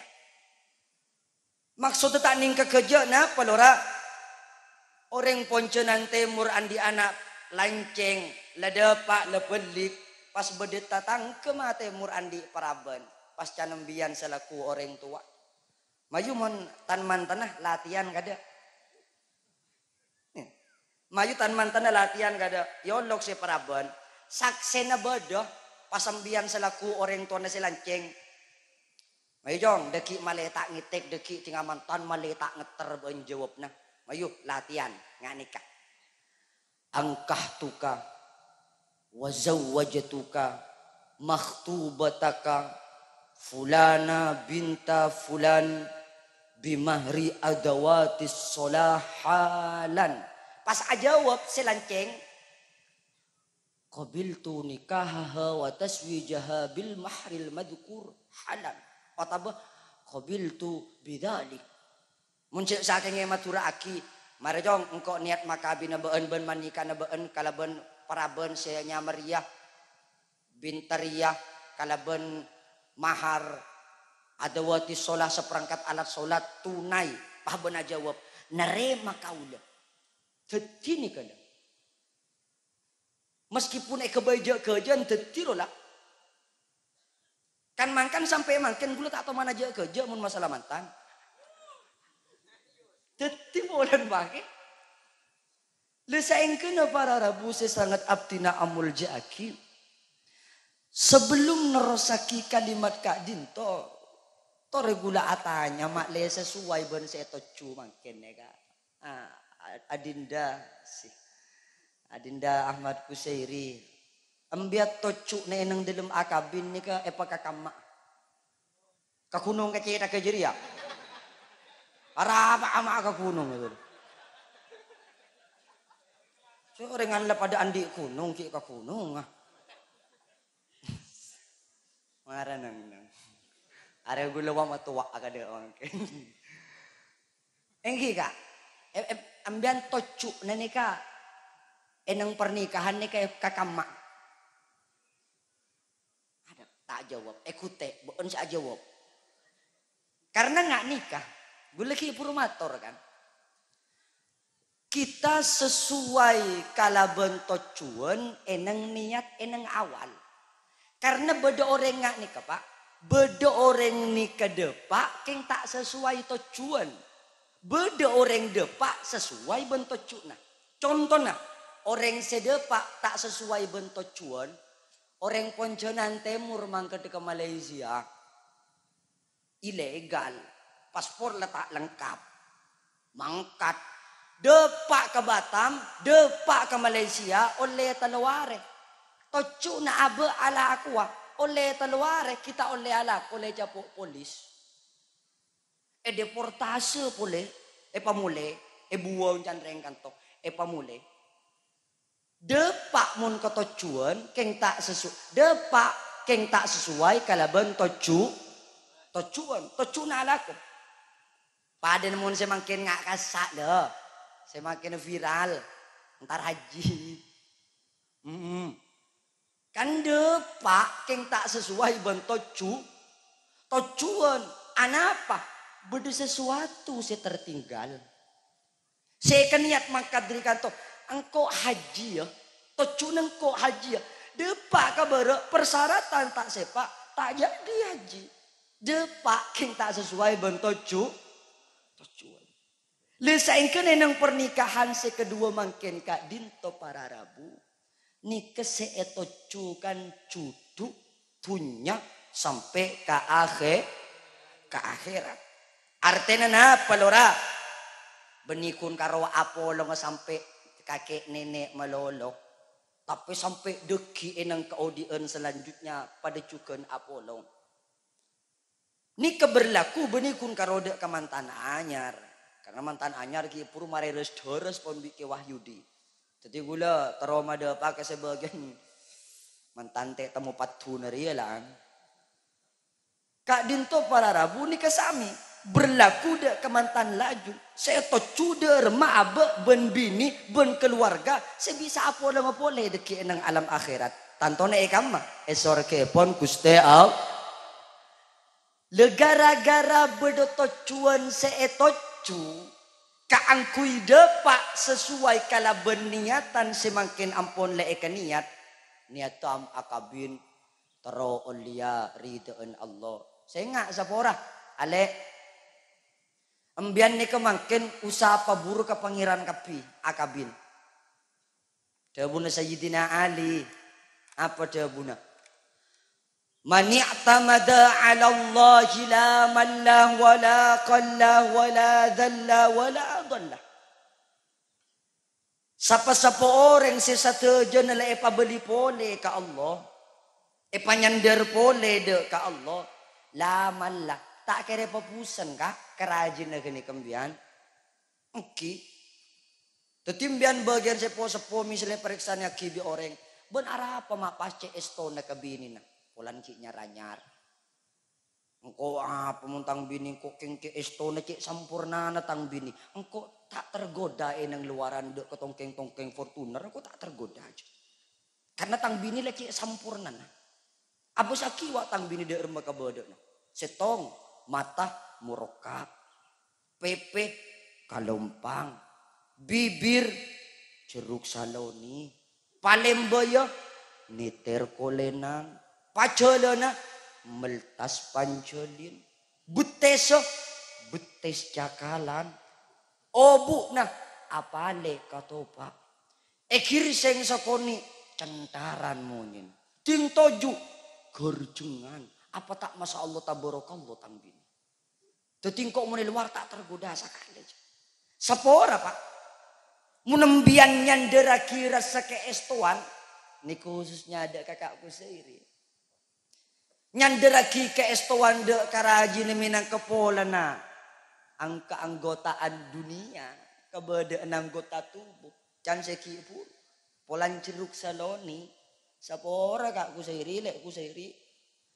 Maksodda ta' nèng ka ghâjâ' napa, lora? Orèng Ponjhânân Tèmor andi' ana' lancèng, la dâpa', la bâlik, pas bâdâ tatangghâ ma' Tèmor andi' parabân, pas can embiyan salaku orèng towa. Mayu mon tan-mantanna latihan kadâ'. Mayu tan-mantanna latihan kadâ', èolok sè parabân. Saksèna bâdâ, Pas sampèyan salaku orèng towana sè lancèng, mayu, Cong, dhâggi' malè ta' ngètèk, dhâggi' dhing amantan malè ta' ngetter bân jâwâbbhâ. Mayu, latèyan, nga' nèka. Ankahtuka wa zawwajtuka makhtubataka fulana binta fulan bimahri adawatis sholah halan. Pas ajâwâb sè lancèng, "Qabiltu nikahaha wa taswijaha bil mahril madzkur halan." Otabâ, "Qabiltu bidzalik." Mon jhâ' sakèngè madhurâ'aghi, marè, Cong, engko' niyat makabina bâ'ân bân manikana bâ'ân kalabân parabân sè nyamar rèya, binta rèya, kalabân mahar, adawati sholah, saperangkat alat sholat, tunai, pas bâ'na jâwâb, "Narèma kaulâ." Dhâddhi nèka, la. Meskipun èghâbây jâ'-ghâjâ'ân dhâddhi rowa. Kan mangkèn sampè' mangkèn ghulâ ta' toman ajâ'-ghâjâ' mon masalah mantan. Dhâddhi polana mangkèn. Lè saèngghâna para rabu sè sanget abdhina amoljâ'aghi. Sabellum nerrossaghi kalimat ka'dinto, torè ghulâ atanya ma'lè sasowai bân sè ètojjhu mangkèn, yâ, Ka'. Ah, Adinda, si Adinda Ahmad Kusairi. Embiya tojjhu'na è neng dâlem akabin nèka èpakakamma. Ka ghunong ka cèthagghâ jârèya. Arapa ama' ka ghunong itu. Sè orèng la padâ andi' ghunong, ghi' ka ghunong, ah. Mara neng-neng. Arè ghulâ wa' matowa akadâ' mangkèn. Èngghi, Ka'. Em-, em-, embiyan tojjhu'na nèka è neng parnikahan nèka kakamma. Adâ', ta' ajâwâb. Èghutè', bâ'ân sè ajâwâb. Karna nga' nèka, ghulâ ghi' bhuru mator, kan. Kita sesuai kalabân tojjhuwân è neng niyat è neng awal. Karna bâdâ orèng nga' nèka, Pa', bâdâ orèng nèka dâpa' kèng ta' sesuai tojjhuwân. Bâdâ orèng dâpa' sesuai bân tojjhuwânna. Contona, orèng sè dâpa' ta' sesuai bân tojjhuwân, orèng Ponjânan Tèmor mangkadhâ ka Malaysia. Ilegal, paspor la ta' lengkap. Mangkat, dâpa' ka Batam, dâpa' ka Malaysia, ollè tello arè. Tojjhuwânna abâ' alakowa, ollè tello arè ghi' ta' ollè alako, ollè ècapo' polis. Èdeportase polè, èpamolè, èbuwâng can rèng kanto, èpamolè. Dâpa' mon ka tojjhuwân, kèng ta' sesu-, dâpa' kèng ta' sesuai kalabân tojjhu-, tojjhuwân, tojjhuwânna alako. Padâna mon sè mangkèn nga' kassa', lho. Sè mangkèn viral. Entar haji. Mm-mm. Kan dâpa' kèng ta' sesuai bân tojjhu-, tojjhuwân. Anapa? Bâdâ sesuatu sè tertinggal. Sè èkaniyat mangkat dâri kanto, "Engko' haji, yâ. Tojjhuna engko' haji, yâ." Dâpa' ka bârâ' parsyaratan ta' sèpa', ta' jadi haji. Dâpa' kèng ta' sesuai bân tojjhu-, tojjhuwân. Lè saèngghâna è neng parnikahan sè kaduwâ mangkèn ka'dinto para rabu. Nèka sè ètojjhu kan judhu dhunnya sampè' ka ahè-, ka akhèrat. Artèna napa, lora? Bânnè ghun karo apolonga sampè' kakè' nènè' malolo, tapè sampè' dhâggi' è neng kaodi'ân salanjutnya padâ jhughân apolong. Nèka berlaku bânnè ghun karo dâ' ka mantan anyar. Karna mantan anyar ghi' bhuru marè res-dâres pon bi' Kè Wahyudi. Dhâddhi ghulâ terro madâpa' ka sabâgiyân mantan tè' temmo paddhuna rèya, lan. Ka'dinto para rabu nèka sami. Berlaku dâ' ka mantan laju. Sè ètojjhu dâ' remma abâ' bân binè bân kaluwarga sè bisa apolonga polè dhâggi' è neng alam akhèrat. Tantona è kamma, è sorghâèpon Ghustè Allah. Lè ghârâ-ghârâ bâdâ tojjhuwân sè ètojjhu kaangghuy dâpa' sasowai kalabân niyatan sè mangkèn ampon la èkaniyat, niyatta am-, akabin terro ollèya ridhâ'ân Allah. Sènga' sapora, alè'. Embiyan nèka mangkèn usaha paburu ka Pangèran kabbhi, akabin. Dhâbuna Sayyidina Ali, apa dhâbuna? "Man i'tamada 'alallahi la malla wa la qalla wa la dhalla wa la dhalla." Sapa-sapa orèng sè sadhâjâna la èpabâli polè ka Allah, èpanyandhâr polè dâ' ka Allah, la malla, ta' kèra pabusen, Ka', ka rajina ghânèka, sampèyan. Èngghi. Dhâddhi, sampèyan bâgiyân sè po-seppo, mèsalla èparèksanèyaghi bi' orèng, "Bân arapa ma' pas cè' èstona ka binèna?" Polana ghi' nyar-anyar. "Engko' apa mon tang binè engko' kèng cè' èstona cè' sampornana tang binè? Engko' ta' tergoda è nang lowaran dâ' ka tongkèng-tongkèng Fortuner, engko' ta' tergoda jâ. Karna tang binè la cè' sampornana." Abâsaghi wa' tang binè dâ' remma kabâdâ'na. Sèttong, mata morokka'. Pèpè kalompang. Bibir jeruk saloni. Palèmbâyâ nètèr kolènan. Pajhâlâna meltas panjhâlin. Bettessa bettes cakalan. Obu'na apalè katopa'. Èghirsèng sakonè' cèntharan monyèn. Ding toju' ghârjhângan. Apa ta' masyaallah tabarakallah tang binè? Dhâddhi engko' mon è lowar ta' tergoda sakalè. Sapora, Pa'. Mon sampèyan nyandhârraghi rassa kaèstowan, nèko khususnya dâ' ka Ka' Kusairi. Nyandhârraghi kaèstowan dâ' ka rajina mènangka polana angka-, anggotaan dunia, kabâdâ'ânna anggota tubuh, can sè ghi' buru. Polana jeruk saloni, sapora Ka' Kusairi, Lè' Kusairi.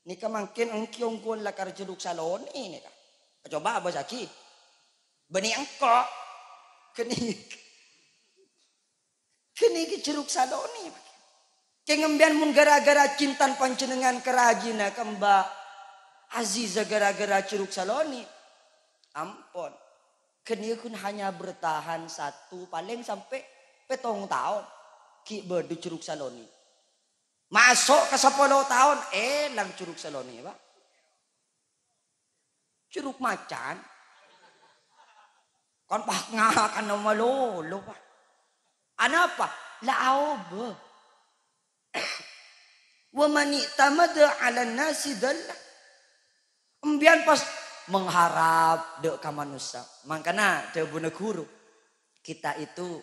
Nèka mangkèn èngghi ongghuwân lakar jeruk saloni nèka. Coba abâsaghi. Bânnè engko'. Ghânèka. Ghânèka jeruk saloni. Kèng sampèyan mon ghârâ-ghârâ cintan panjhennengngan ka rajina ka Mbak Aziza ghârâ-ghârâ jeruk saloni. Ampon. Ghânèka ghun hanya bertahan satu, palèng sampè' pèttong taon. Ghi' bâdâ jeruk saloni. Maso' ka sapolo taon, èlang jeruk saloni, Pa'. Jeruk macan. Kan pas ngakan malolo, Pa'. Anapa? La aobâ. "Wa man i'tamada 'alan nasi dhalla." Sampèyan pas mengharap dâ' ka manossa. Mangkana dhâbuna ghuru, kita itu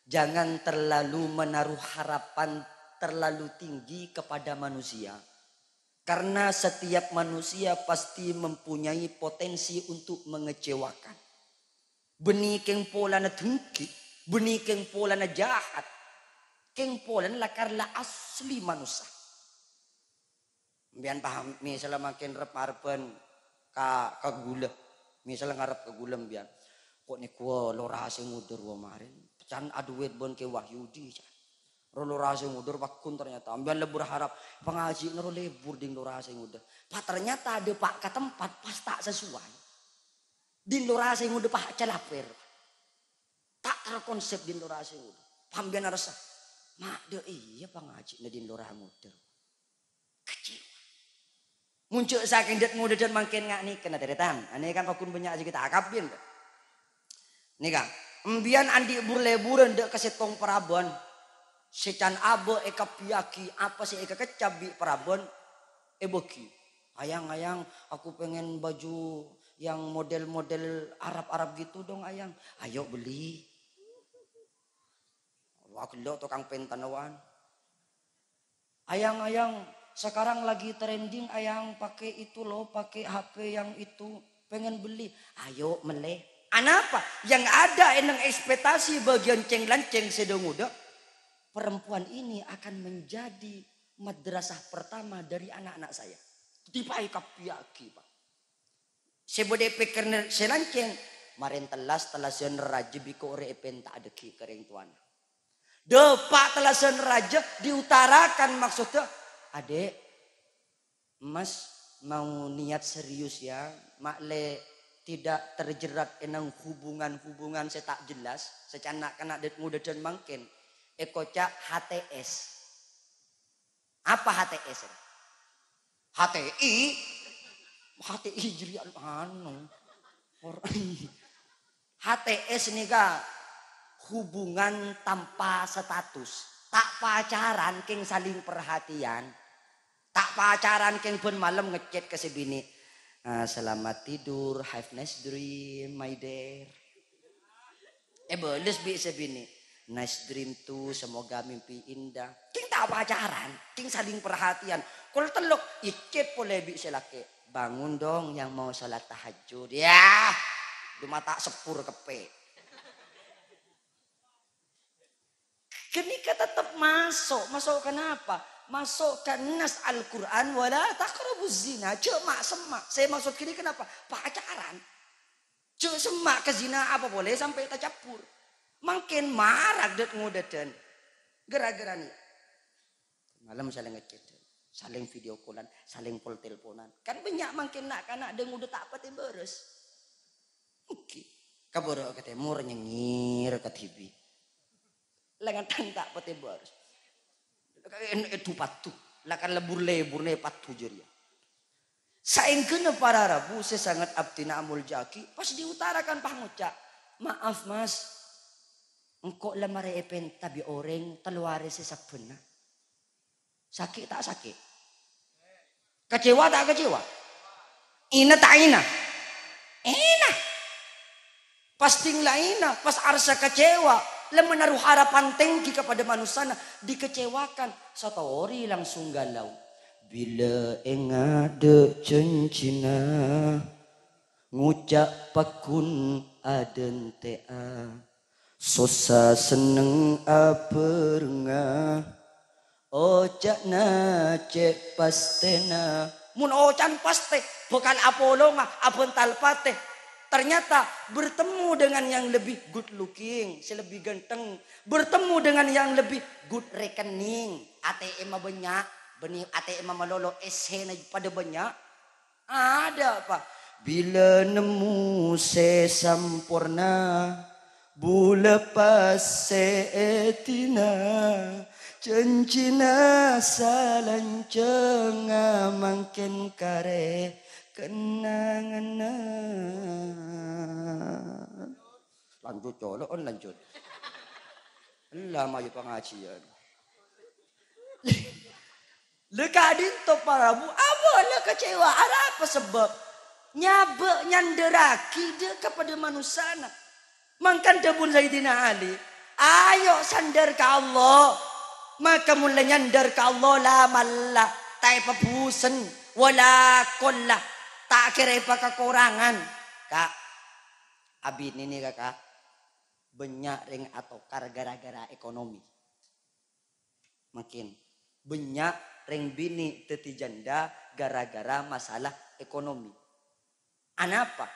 jangan terlalu menaruh harapan terlalu tinggi kepada manusia. Karena setiap manusia pasti mempunyai potensi untuk mengecewakan. Bânnè kèng polana dengki, bânnè kèng polana jahat, kèng polana lakar la asli manossa. Sampèyan paham, mèsalla mangkèn rep-ngarebbhân ka, ka ghulâ. Mèsalla ngarep ka ghulâ sampèyan. Ko' nèko lora sè ngodâ rowa marèn. Can aduwèt bân Kè Wahyudi, can. Ro lora sè ngodâ pagghun ternyata. Sampèyan lebur harap pangajiânna ro lebur ding lora sè ngodâ. Pa' ternyata dâpa' ka tempat pas ta' sesuai. Ding lora sè ngodâ pa' calapèr. Ta' terkonsep ding lora sè ngodâ. Sampèyan arassa. Ma' dâ' iyâ pangajiânna ding lora ngodâ. Kecewa. Mon jhâ' sakèng dâ' ngodâ dâ' mangkèn nga' nèka, na, tarètan. Anè kan pagghun bânnya' sè kita akabin. Nèka, sampèyan andi' bur-leburân dâ' ka sèttong parabân. Sè can abâ' èkabbhiyâghi apa sè èkakeccap bi' parabân èbâghi. "Ayang, Ayang, aku pengen baju yang model-model Arab-Arab gitu dong, Ayang." "Ayo beli." Wah, ghellu' tokang pèntanna, wan. "Ayang, Ayang, sekarang lagi trending, Ayang, pakai itu loh, pakai H P yang itu. Pengen beli." "Ayo mellè." Anapa? Yang ada è neng ekspektasi bâgiyân cèng-lancèng sè dâ' ngodâ. Perempuan ini akan menjadi madrasah pertama dari anak-anak saya. Dâddhi pas èkabbhiyâghi, Pa'. Sè bâdâ è pèkkèranna sè lancèng, marèn tellas, tellasan rajâ bi' ko' orèng èpènta'a dâggi' ka rèng towana. Dâpa' tellasan rajâ diutarakan maksodda, "Adek, Mas mau niat serius ya, ma'lè tidak terjerat è neng hubungan-hubungan sè ta' jelas, sè can na'-kana' dâ-, ngodâ dâ' mangkèn, èkoca' H T S." Apa H T S? H T I? H T I jârèya anu. Or-, H T S nèka hubungan tanpa status. Ta' pacaran, kèng saling perhatian. Ta' pacaran kèng bân malem ngechat ka sè binè'. "Ah, selamat tidur, have nice dream, my dear." Èbâles bi' sè binè', "Nice dream too, semoga mimpi indah." Kèng ta' pacaran, kèng saling perhatian. Kol tello', èchat polè bi' sè lakè', "Bangun dong yang mau sholat tahajud." Yah, coma ta' seppur keppè'. Ghânèka tetep maso'. Maso' kenapa? Maso' ka nas Al-Qur'an, "Wala taqrabuz zina." Jhâ' ma'-, semma'. Sè maksod ghânèka napa? Pacaran. Jhâ' semma' ka zina apa polè sampè' tacabbhur. Mangkèn mara dât-ngodâdhân. Gara-gara nè. Malem salèng ngechat, salèng video callan, salèng pol-telponan. Kan bânnya' mangkèn na'-kana' dâ-ngodâ ta' patè bârâs. Ènggi. Kabârâ ka tèmor, nyengngèr ka dhibi'. Lèngan tang ta' patè bârâs. Èn-, èdhu paddhu. La kan lebur-leburna paddhu jârèya. Saèngghâna para rabu sè sanget abdhina amoljâ'aghi, pas diutarakan pas ngoca', "Maaf, Mas. Engko' la marè èpènta bi' orèng tello arè sè sabbhânna." Sakè' ta' sakè'? Kecewa ta' kecewa? Ina ta' ina? Ina. Pas ting la ina, pas arsa kecewa, la menaruh harapan tinggi kepada manussana, dikecewakan, satori langsung galau. Bilâ enga' dâ' janjina, ngoca' paggun adântè'a. Sossa senneng abhârengnga, oca'na cè' pastèna. Mon oca'na pastè, bhâkal apolonga, abhântal patè. Ternyata bertemu dengan yang lebih good looking, sè lebbi ghântheng. Bertemu dengan yang lebih good rekening. A T M-a bânnya', bânnè A T M-a malolo, èssèna padâ bânnya'. Adâ' apa? Bilâ nemmo sè samporna, bulâ pas sè èdina, janjina salanjhângnga mangkèn karè kennengnganna. Lanjut, colo'on, lanjut. Ella mayu pangajiân. Lè ka'dinto para rabu, abâ' la kecewa. Arapa sebbhâb? Nyabâ' nyandârraghi dâ' ka padâ manossana. Mangkana dhâbuna Sayyidina Ali, "Ayo sandâr ka Allah." Maka mon la nyandâr ka Allah, la malla, ta' èpabhusèn, wala kolla, ta' kèra èpakakorangan. Ka', abinè nèka, Ka', bânnya' rèng atokar gara-gara ekonomi. Mangkèn, bânnya' rèng binè' dhâddhi jhândhâ gara-gara masalah ekonomi. Anapa?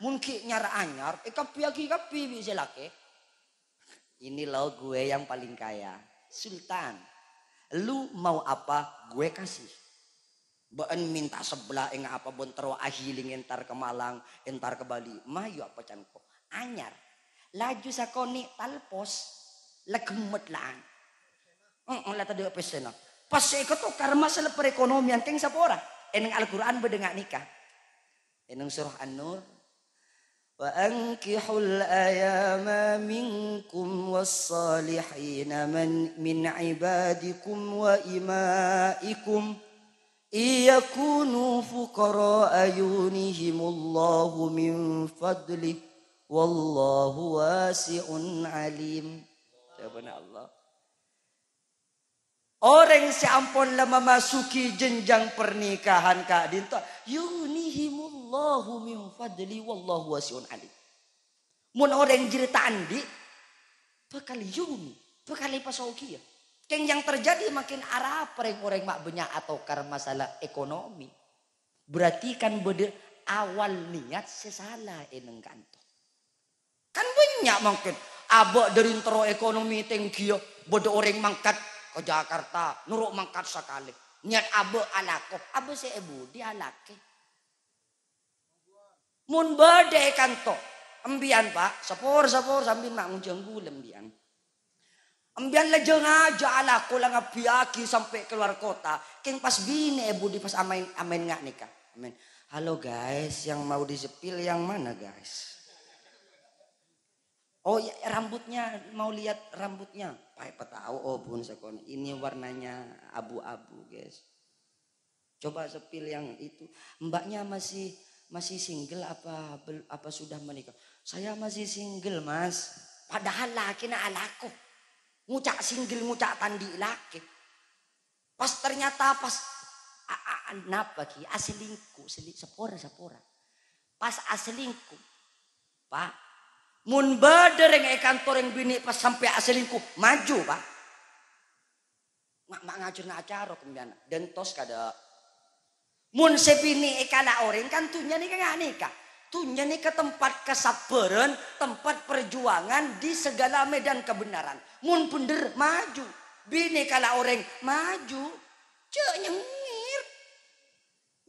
Mon ghi' nyar-anyar, èkabbhiyâghi kabbhi bi' sè lakè. "Ini loh gue yang paling kaya, Sultan. Lu mau apa, gue kasih." Bâ'na mènta sabellâ enga' apa bân terro ahiling entar ka Malang, entar ka Bali. Mayu apa can ko'? Anyar. Laju sakonè' talpos. La ghemmet la an-, heeh, la tadâ' pèssèna. Pas sè èkatokar masalah perekonomian kèng sapora. È neng Al-Qur'an bâdâ nga' nèka. È neng surah An-Nur. "Wa ankihul ayama minkum was-salihina man, min ibadikum wa imaikum, iyakunu fuqara'a yughnihimullahu min fadlih, wallahu wasi'un alim." Jawabana Allah. Orèng sè ampon la mamasuki jenjang pernikahan ka'dinto, "Yughnihimullahu min fadli wallahu wasi'un alim." Mon orèng jârèya ta' andi', bhâkal yugni, bhâkal èpasogiyâ. Kèng yang terjadi mangkèn arapa rèng-orèng ma' bânnya' atokar masalah ekonomi. Berarti kan bâdâ awal niat sè sala è neng kanto. Kan bânnya' mangkèn. Abâ' dhâri terro ekonomi tèngghiyâ, bâdâ orèng mangkat ka Jakarta, noro' mangkat sakalè. Niat abâ' alako, abâ' sè è budi alakè. Mon bâdâ è kanto, empèyan, Pa', sapor-sapor sambi ma' ngonjhâng ghulâ empèyan. Empèyan la jhâ-ngajhâ alako la ngabbhiyâghi sampè' ka luar kota, kèng pas binè' è budi pas amaèn, amaèn nga' nèka. Amaèn, "Halo guys, yang mau di-spill yang mana, guys?" "Oh ya, rambutnya, mau lihat rambutnya." Paè patao, oh, bun sakonè'. "Ini warnanya abu-abu, guys." Coba spill yang itu. "Mbaknya masih, masih single apa bel-, apa sudah menikah?" "Saya masih single, Mas." Padahal lakèna alako. Ngoca' single, ngoca' ta' andi' lakè. Pas ternyata pas a-, a-, a-, napa, Ki? Aselingkuh, seli-, sapora, sapora. Pas aselingkuh, Pak, mon bâdâ rèng è kantor rèng binè' pas sampè' aselingkuh, maju, Pak. Ma', ma' ngajhârna acarok sampèyan, dentos kadâ'. Mon sè binè' èkala orèng, kan dhunnya nèka nga' nèka. Dhunnya nèka tempat kesabaran, tempat perjuangan di segala medan kebenaran. Mon bhendher, maju. Binè' kala orèng, maju. Jhâ' nyengngèr.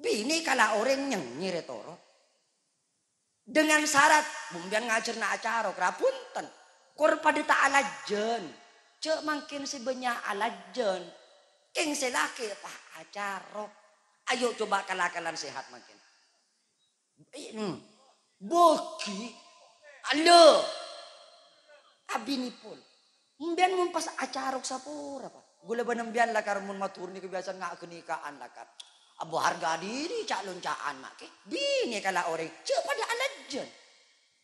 Binè' kala orèng nyengngèr ètoro'. Dengan syarat, mon sampèyan ngajhârna acarok, ra bhunten. Kor padâ ta' alajân. Jhâ' mangkèn sè bânnya' alajân. Kèng sè lakè, pas acarok. Ayo coba kal-akalan sehat mangkèn. Eh, hmm. Bâgi. Allo. Abinèpon. Sampèyan mon pas acarok sapora, Pak. Ghulâ bân sampèyan lakar mon Madhurâ nèka biyasana nga'-ghânika'an lakar. Abâ harga diri ca'-lonca'an, ma' kè. Binè' kala orèng, jhâ' padâ alajân.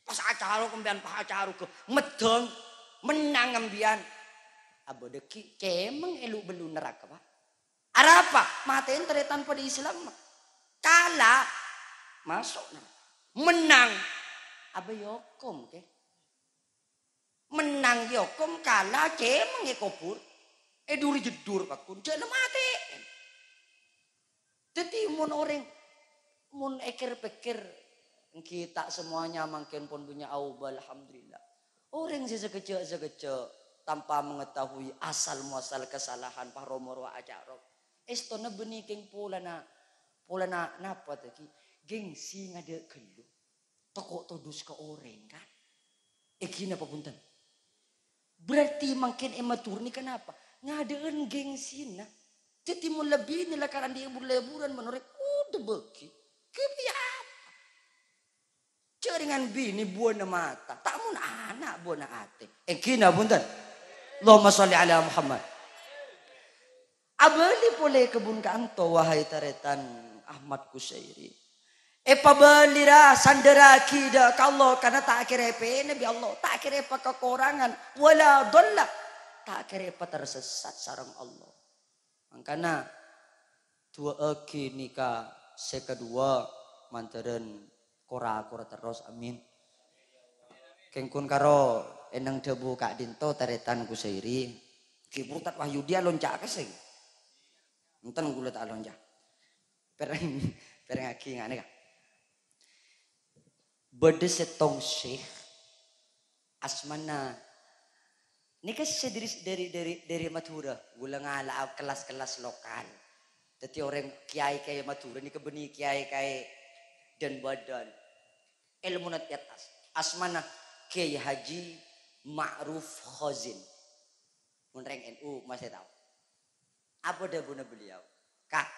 Pas acarok sampèyan, pas acarok, meddhâng, mennang sampèyan. Abâ dâggi' cèmèng è lu-, bellunna naraka, Pak. Arapa? Matèn tarètan padâ Islam. Kala, maso' naraka. Mennang, abâ èokom, kè. Mennang èokom, kala cèmèng èkobhur. È dhuri jeddhur, pakkun, jhâ' la matè. Dhâddhi, mon orèng, mon èkèr-pèkkèr, èngghi ta' semuanya mangkèn pon bânnya' aobâ, alhamdulillah. Orèng sè sakejjhâ'-sakejjhâ' tanpa mengetahui asal muasal kesalahan, pas ro-moro acarok. Èstona bânnè kèng polana, polana napa, dâggi'? Gengsi ngadâ' ghâllu. Tako' todus ka orèng, kan? Èngghi napa bhunten? Berarti mangkèn è Madhurâ nèka napa? Ngadâ'ân gengsina. Dhâddhi mon la binè lakar andi' bur-leburan bân orèng, kodhu bâgi. Kèya apa? Jhâringan binè buwâna mata, ta' mon ana' buwâna atè. Èngghi napa bhunten? Allahumma sholli ala Muhammad. Abâli polè kèbun ka'anto, wahai tarètan Ahmad Kusairi. Èpabâlira, sandhârraghi dâ' ka Allah, karna ta' kèra èpènè bi' Allah, ta' kèra èpakakorangan, wala dhalla, ta' kèra èpatersesat sareng Allah. Mangkana, du'aaghi nèka sè kaduwâ', mandhârân kora-kora terros, amin. Kèng kun karo èneng dhâbu ka'dinto tarètan Kusairi, ghi' purtat Wahyudi alonca' ka sèng. Enten ghulâ ta' alonca'. Pèrèng-, pèrèngaghi nga' nèka. Bâdâ sèttong syekh, asmana, nèka sè dâri, dâri, dâri, dâri Madhurâ, ghulâ ngala'a kelas-kelas lokal. Dhâddhi orèng kiai-kiai Madhurâ nèka bânnè kiai-kiai dân-bâdân. Èlmona tèyas. Asmana Kiai Haji Ma'ruf Khazin. Mon rèng N U masè tao. Apa dhâbuna beliau? Ka',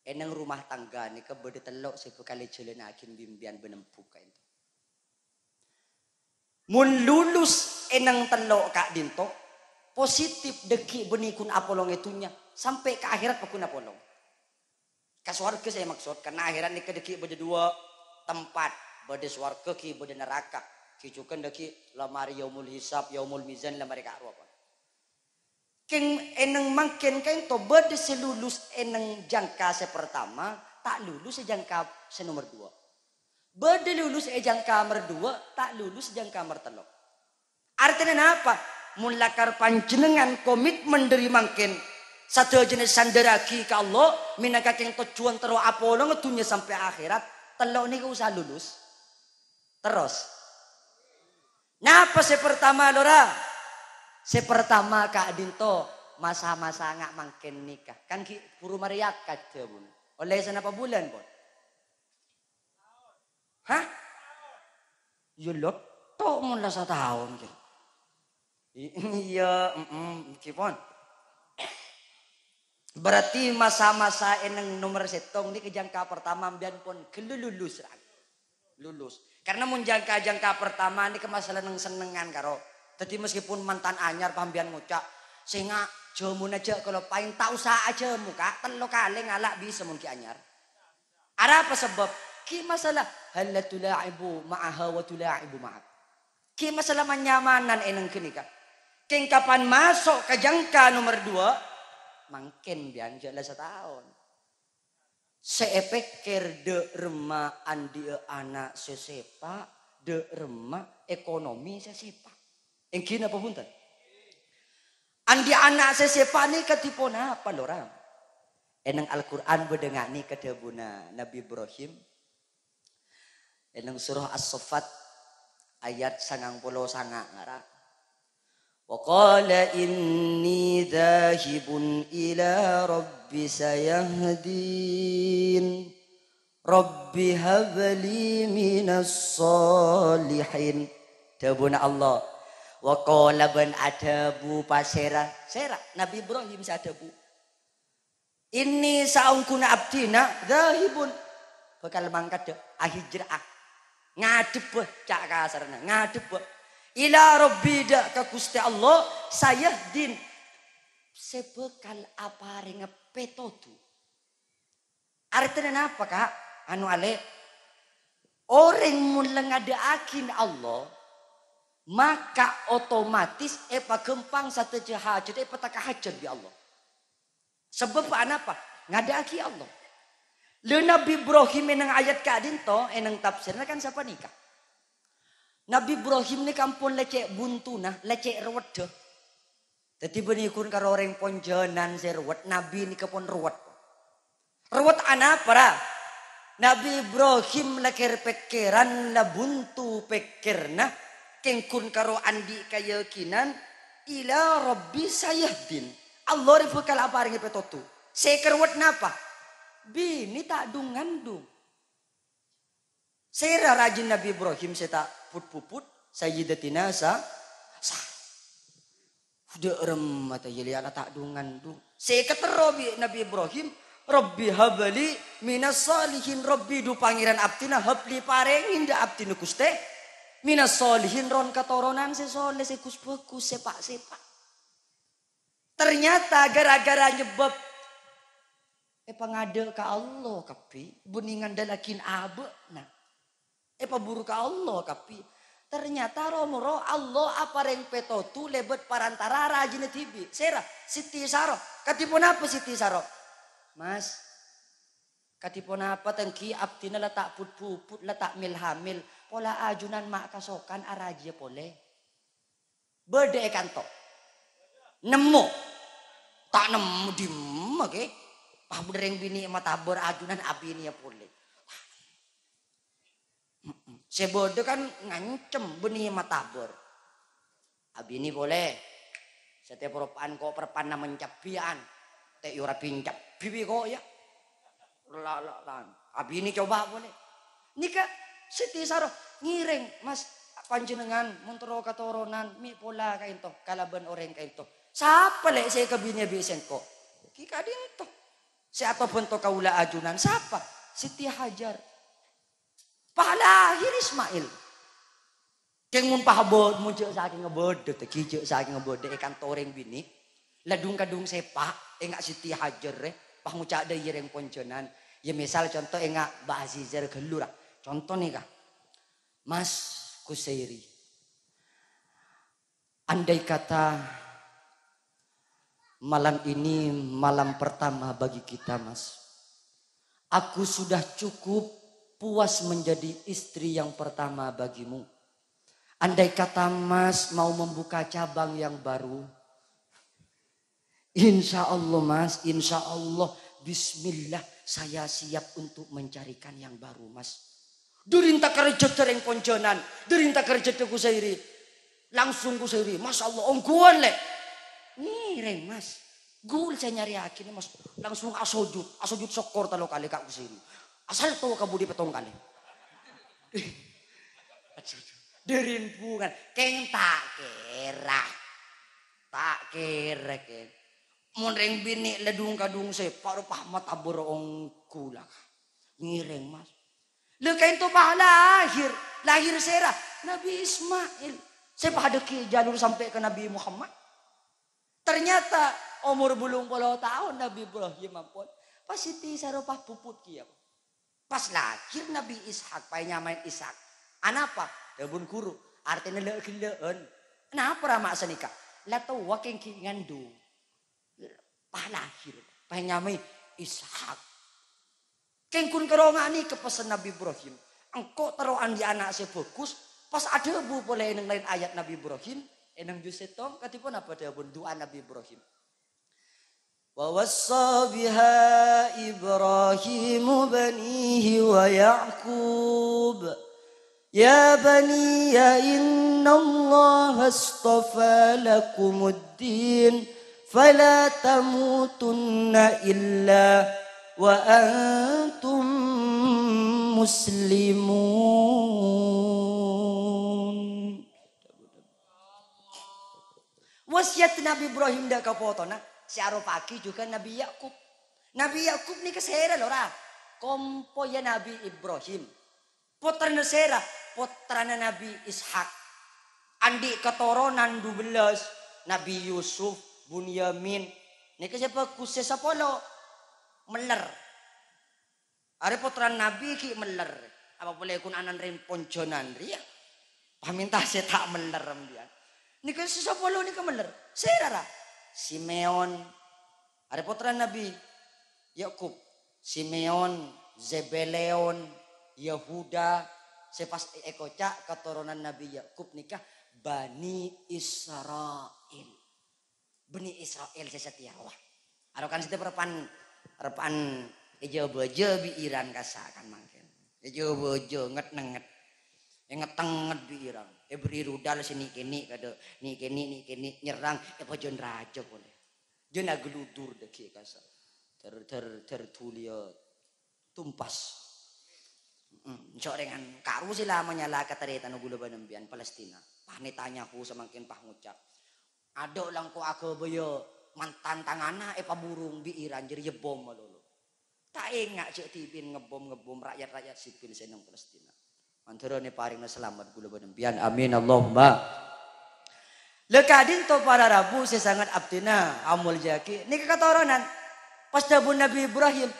è neng rumah tangga nèka bâdâ tello' sè bhâkal èjhâlânnaghi bi' sampèyan bân embu' ka'dinto. Mon lulus è neng tello' ka'dinto, positif dâggi' bânnè ghun apolong è dhunnya, sampè' ka akhèrat pagghun apolong. Ka sowarghâ sè èmaksod, karna akhèrat nèka dâggi' bâdâ duwâ' tempat, bâdâ sowarghâ ghi' bâdâ naraka. Ghi' jhughân dâggi' la marè yaumul hisab, yaumul mizan la marè ka'rowa. Kèng è neng mangkèn ka'dinto bâdâ sè lulus è neng jangka sè partama, ta' lulus è jangka sè nomer duwâ'. Bâdâ lulus è jangka mer duwâ', ta' lulus è jangka mer tello'. Artèna napa? Mon lakar panjhennengngan komitmen dâri mangkèn, sadhâjâna èsandhârraghi ka Allah, mènangka kèng tojjhuwân terro apolonga dhunnya sampè' akhèrat, tello' nèka usaha lulus. Terros. Napa sè partama, Lora? Sè partama ka'dinto, masa-masa nga' mangkèn nèka. Kan ghi' buru marè akad, dhâbuna. Ollè sanapa bulân, pon? Hah? Iyâ, lotto' mon la sataon, ghi. I-, iyâ, mm-mm, ghi, pon. Berarti masa-masa è neng nomer sèttong nèka jangka partama sampèyan pon ghâllu lulus, ra. Lulus. Karna mon jangka-jangka partama nèka masalah neng-sennengngan karo. Dhâddhi meskipun mantan anyar, pas sampèyan ngoca', "Sènga', Jamuna jhâ' kaloppaèn, ta' osa ajhâmu, Ka'. Tello kalè ngala' bisa mon ghi' anyar. Arapa sabâb? Ghi' masalah, "Halla tula'ibu ma'aha wa tula'ibu ma'ak." Ghi' masalah manyamanan è neng ghânèka. Kèng kapan maso' ka jangka nomer dua, mangkèn biyân jhâ' la sataon. Sè èpèkkèr dâ' remma andi'â ana' sè sèpa', dâ' remma ekonomi sè sèpa'. Èngghi napa bhunten? Andi' ana' sè sèpa' nèka kadhi ponapa, lora? È neng Al-Qur'an bâdâ nganèka dhâbuna Nabbhi Ibrahim. È neng surah As-Saffat ayat sangang polo sanga' ngara. Wa qala inni dzahibun ila rabbi sayahdin. Rabbi habli minas shalihin. Dhâbuna Allah. Wa qala bân adhâbu pasèra? Sèra? Nabbhi Ibrahim sè adhâbu. Inni saongghuna abdhina dzahibun. Bhâkal mangkaddhâ, ahijra'a. Ngadhebbhâ, ca' kasarna, ngadhebbhâ. Ila rabbi, dâ' ka Ghustè Allah, sayahdin. Sè bhâkal aparènga pètodhu. Artèna napa, Ka'? Anu, alè'. Orèng mon la ngadâ'âghi Allah, maka otomatis èpaghâmpang sadhâjâ hajhât, èpataka hajhât bi' Allah. Sabâb anapa? Ngadâ'âghi Allah. Lha, Nabbhi Ibrahim è neng ayat ka'dinto, è neng tafsirna kan sapanèka. Nabbhi Ibrahim nèka ampon lècè' buntuna, lècè' rowèddhâ. Dhâddhi bânnè ghun karo orèng ponjhânan sè rowèt, Nabbhi nèka pon rowèt. Rowèt anapa, ra? Nabbhi Ibrahim la kèr-pèkkèran, la buntu pèkkèrna, kèng ghun karo andi' kayakinan, "Ila Rabbi sayahdin." Allah rè bhâkal aparèngè pètodhu. Sè èkarowèt napa? Binè ta' dhung-ngandhung. Sèra rajina Nabbhi Ibrahim sè ta' put-puput, Sayyidatina Sa-, Sa-, dâ' remma ta' iyâ lèya la ta' dhung-ngandhung. Sè èkaterro bi' Nabbhi Ibrahim, "Rabbi habli minas shalihin." Rabbi, dhu Pangèran abdhina, habli, parèngè dâ' abdhina, Ghustè, minas shalihin, ron katoronan sè solè, sè ghus-bhâghus, sè pa'-sèpa'. Ternyata gara-gara nyebbhâb èpangadâ' ka Allah kabbhi, bânnè ngandhâllaghi abâ'na. Èpaburu ka Allah kabbhi. Ternyata ro-moro Allah aparèng pètodhu lèbât parantara rajina dhibi'. Sèra? Siti Saro. Kadhi ponapa Siti Saro? Mas, kadhi ponapa tèngghi abdhina la ta' put-puput, la ta' mil-hamil. Pola ajunan ma' kasokan arajiyâ polè. Bâdâ è kanto. Nemmo. Ta' nemmo dimma, Kè. Pas bâdâ rèng binè' matabâr ajunan abiniyâ polè. Mm-mm. Sè bâdâ kan ngancem bânnè matabâr. Abinè polè. Satèya poropa'an ko' perpanna mencabbiyân. Tè' ora bincabbhi bi' ko' yâ. La, la, la. Abinè coba polè. Nèka Siti Saro ngèrèng, "Mas, panjhennengan mon terro katoronan, mè' pola kaènto kalabân orèng kaènto." "Sapa lè' sè èkabinè bi' sèngko'?" "Ghi' ka'dinto. Sè atobhânto kaulâ ajunan." "Sapa?" "Siti Hajar." Pas lahir Ismail. Kèng mon pas bâ-, mon jhâ' sakènga bâdâ, tèghi jhâ' sakènga bâdâ è kanto rèng binè', la dhung-kadhung sèpa', ènga' Siti Hajar rè, pas ngoca' dâ' iyâ rèng ponjhânan. Yâ misal conto ènga' Mbak Azizah ghâllu ra. Conto nèka, Mas Kusairi. Andai kata malam ini malam pertama bagi kita, Mas. Aku sudah cukup puas menjadi istri yang pertama bagimu. Andai kata Mas mau membuka cabang yang baru, insya Allah, Mas, insya Allah, bismillah, saya siap untuk mencarikan yang baru, Mas. Dâri ènta' kerja dâ' rèng ponjhânan, dâri ènta' kerja dâ' Kusairi. Langsung Kusairi, "Masya Allah, ongghuwân, Lè'." Ngèrèng, Mas. Ghul sè nyarèyaghinè, Mas. Langsung asojud, asojud sokkor tello kalè ka Kusairi. Asal towa ka budi pèttong kalè. Dâri bungan, kèng ta' kèra. Ta' kèra, kèng. Mon rèng binè' la dhung-kadhung sèpa' ropa matabâr ongghu la. Ngèrèng, Mas. Lha, kaènto pas lahir. Lahir sèra? Nabi Ismail. Sè padâ ghi' jalur sampè' ka Nabi Muhammad. Ternyata Omor bâllung polo taon Nabbhi Ibrahim ampon. Pas Siti Sarah pas puput kèya. Pas lahir Nabbhi Ishak, pas ènyamaè Ishak. Anapa? Dhâbuna ghuru, artèna lè'-ghellâ'ân. Napa rama sanèka? La towa kèng ghi' ngandung. Pas lahir, pas ènyamaè Ishak. Kèng ghun karo nganèka pessen Nabbhi Ibrahim. Engko' terro andi' ana' sè bhâghus, pas adhâbu polè è neng laèn ayat Nabbhi Ibrahim, è neng juz sèttong, kadhi ponapa dhâbuna du'a Nabbhi Ibrahim? ووصى بها إبراهيم بنيه ويعقوب يا بني إن الله اصطفى لكم الدين فلا تموتن إلا وأنتم مسلمون. Wasiyat Nabi Ibrahim dâ' ka potona, sè aropa'aghi jhughân Nabi Yakub. Nabi Yakub nèka sèra, lora? Kompoyya Nabi Ibrahim. Pottrana sèra? Pottrana Nabi Ishak. Andi' katoronan dubellâs, Nabi Yusuf, Bunyamin. Nèka sè bhâghus, sè sapolo, meller. Arè pottrana Nabi ghi' meller. Apa polè ghun ana'na rèng ponjhângan rèya? Pamènta sè ta' meller, sampèyan. Nèka sè sapolo nèka meller. Sèra, ra? Simeon. Arè pottrana Nabi Yakub. Simeon, Zebeleon, Yehuda. Sè pas èkoca' katoronan Nabi Yakub nèka Bani Isra'il. Bani Isra'il sè satèya rowa. Arokan sè reppa'an, reppa'an èjâ-bâjâ bi' Iran kassa' kan mangkèn. Èjâ-bâjâ, nget-nengnget. Ènget-engnget bi' Iran. Èberri' rudal sè nè'-kènè' kadhâ', nè'-kènè', nè'-kènè' nyerrang, èpajân rajâ polè. Jân aghâludur dâggi' kassa'. Ter-, ter-, tertulia tumpas. Mm, so' rèngan karu sè la manyala ka tarètanna ghulâ bân sampèyan Palestina. Pas Netanyahu samangkèn pas ngoca', "Adâ' la engko' aghâbâyâ mantan tang ana' èpaburung bi' Iran jârèya bom malolo." Ta' enga' jâ' dhibi'en ngebbom-ngebbom ra'yat-ra'yat sipil sè neng Palestina. Mandhârâ nè parèngna salamet ghulâ bân sampèyan. Amin, Allahumma. La ka'dinto para rabu sè sanget abdhina amoljâ'aghi. Nèka katoronan. Pas dhâbuna Nabi Ibrahim,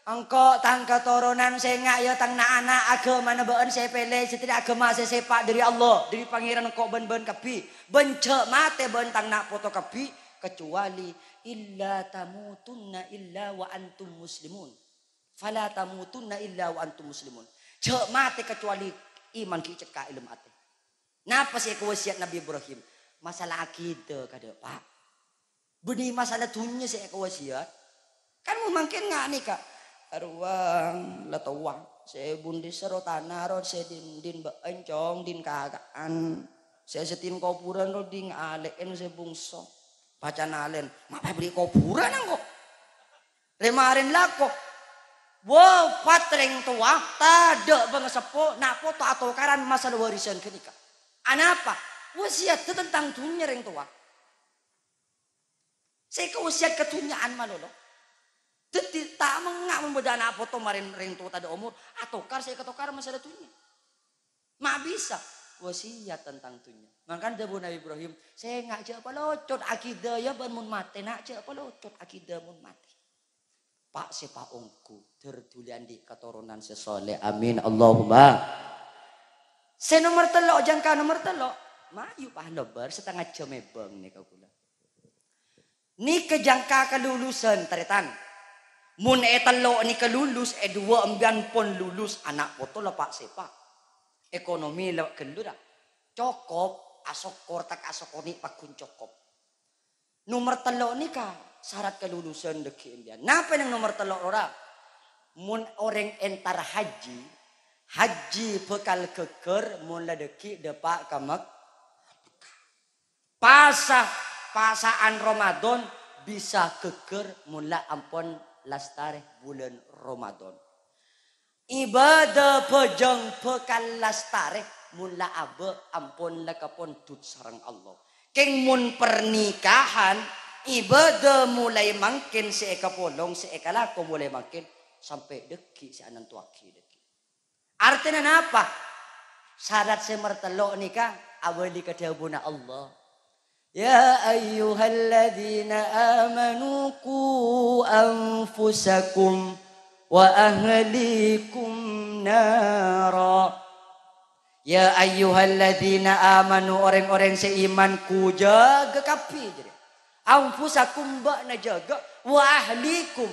"Engko' tang katoronan sè enga' ya tang na'-ana' aghâmana bâ'ân sè èpèlè, sè dhâddhi aghâma sè sèpa' dhâri Allah, dhâri Pangèran engko' bân bâ'ân kabbhi. Bân jâ' matè bâ'ân tang na' poto kabbhi, kecuali illa tamutunna illa wa antum muslimun. Fala tamutunna illa wa antum muslimun." Jâ' matè kecuali iman ghi' cekka' è lem atè. Napa sè èkawasiyat Nabi Ibrahim? Masalah akidah kadhâ', Pa'. Bânnè masalah dhunnya sè èkawasiyat. Kan mon mangkèn nga' nèka. Arowa la towa. Sè bundhi sèro tana ro sè din-din bâ'ân cong din kaka'an. Sè sèdin koburân ro ding alè'en sè bungso. Pacan alè'en, "Mapa èberri' koburân engko'?" Lè marèn lako. Wafat rèng towa, tadâ' bângaseppo, na' poto atokaran masalah warisan ghânèka. Anapa? Wasiyatta tentang dhunnya rèng towa. Sè èkawasiyat kadhunnya'an malolo. Dhâddhi ta' mengnga' mon bâdâ ana' poto marèn rèng towa tadâ' omor, atokar sè èkatokar masalah dhunnya. Ma' bisa wasiyat tentang dhunnya. Mangkana dhâbu Nabi Ibrahim, "Sènga' jâ' palocot akidah ya bân mon matè, na', jâ' palocot akidah mon matè." Pa' sè paongghu, dhâr dhuli andi' katoronan sè soleh. Amin. Allahumma. Sè nomer tello', jangka nomer tello'. Mayu, Pa', lobâr satengnga jam èbâng nèka kaulâ. Nèka jangka kalulusan, tarètan. Mon è tello' nèka lulus, è duwâ' empèyan pon lulus, ana' poto la pa'-sèpa'. Ekonomi la ghâllu, ra? Cokop, asokkor, ta' asokkor nè' pagghun cokop. Nomer tello' nèka sarat kalulusan dâggi' empèyan. Napa neng nomer tello', Lora? Mon orèng entar haji, haji bhâkal ghâggâr mon la dâggi' dâpa' ka Mek-, Pasa, pasa'an Ramadan bisa ghâggâr mon la ampon lastarè bulân Ramadan. Ibâdâ bhâjâng bhâkal lastarè mon la abâ' ampon la kapondhut sareng Allah. Kèng mon pernikahan, ibâdâ molaè mangkèn sè èkapolong, sè èkalako molaè mangkèn, sampè' dâggi' sè anantowaghi dâggi'. Artèna napa? Sarat sè nomer tello' nèka abâli ka dhâbuna Allah. Ya ayyuhalladzina amanu qu anfusakum wa ahlikum nara. Ya ayyuhalladzina amanu, orèng-orèng sè iman, qu, jâgâ kabbhi, jârèya. Anfusakum, bâ'na jâgâ, wa ahlikum,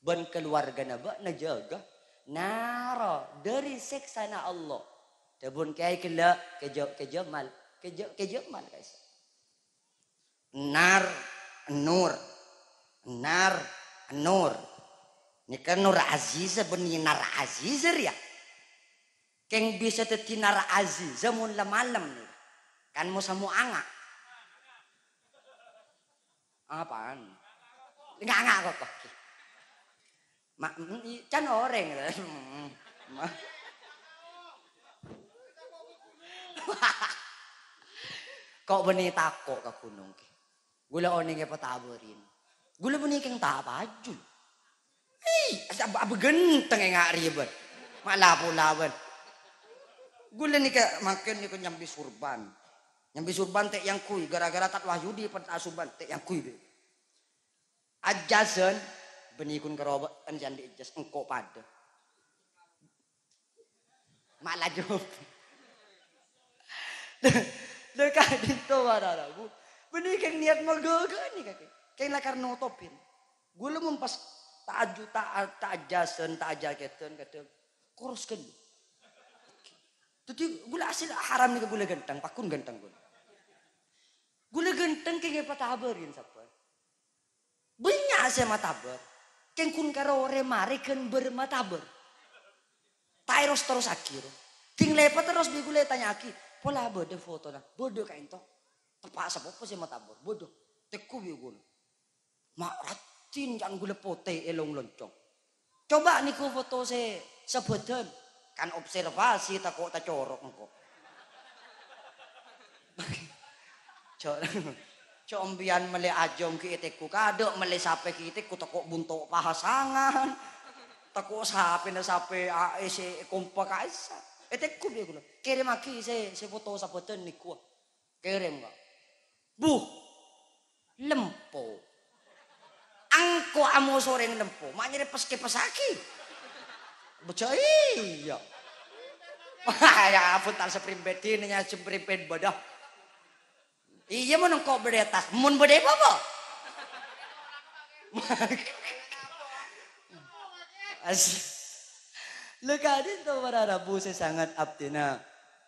bân kalowarghâna bâ'na jâgâ, nara, dhâri sèksana Allah. Dhâbuna Kèyaè ghellâ', Kè Ja-, Kè Jamal, Kè Ja-, Kè Jamal, ka'issa'. Nar, Nur. Nar, Nur. Nèka Nur Aziza bânnè Nar Aziza rèya. Kèng bisa dhâddhi Nar Aziza mon la malem nèka. Kan mo-, samo anga'. Apaan? Nga'-nga' koko. Ma-, mm, i-, can orèng. Mm, ma-, ko' bânnè tako' ka ghunong, ghi. Ghulâ onèng èpatabârin. Ghulâ bânnè kèng ta' paju. Hei, asa ab-, abâ ghântengnga rèya bân. Ma' la-pola bân. Ghulâ nèka mangkèn nèka nyambi surban. Nyambi surban ta' èyangghuy, gara-gara Tat Wahyudi pènta surban ta' èyangghuy, bhi. Ajjhâsân, bânnè ghun karo bâ'na sè andi' ajjhâs, engko' padâ. Ma' laju. Lha, ka'dinto para rabu. Bânnè kèng niat maghâghâna kakè. Kèng lakar notobhin. Ghulâ mon pas ta' aju-, ta', ta' ajjhâsân, ta' ajjhâkèdân kadhâng. Koros ghâllu. Dhâddhi ghulâ asli haram nèka ghulâ ghântheng, pagghun ghântheng ghulâ. Ghulâ ghântheng kèng èpatabârin sabbhân. Bânnya' sè matabâr. Kèng ghun karo rè-marè ghân bâr matabâr. Ta' èros-terrossaghi, ro. Dhing lèpèt terros bi' ghulâ ètanya'aghi, "Pola bâdâ fotona?" "Bâdâ, ka'dinto." "Teppa' sapopo sè matabâr?" "Bâdâ." "Tèngghu bi' ghulâ." Ma' raddhin can ghulâ potè è long-loncong. Coba nèko foto sè sabâdân. Kan observasi tako' tacorok engko'. Co-, co' empèyan mellè ajâm ghi' ètèngghu kadâ', mellè sapè ghi' ètèngghu tako' bunto' pahasangan. Tako' sapèna sapè aè sè èkompa ka'issa'. Ètèngghu bi' ghulâ. Kèrèmmaghi sè, sè foto sabâdân nèko. Kèrèm, Ka'. Buh, lempo. Engko' amoso orèng lempo, ma' nyarè pes-kepessaghi. Bâca iyâ. Ya ampon, ta' saprimpèt, dinenya saprimpèt bâdâ. Iyâ, mon engko' bâdâ tas, mon bâdâ apa? As-, Lho, ka'dinto para rabu sè sanget abdhina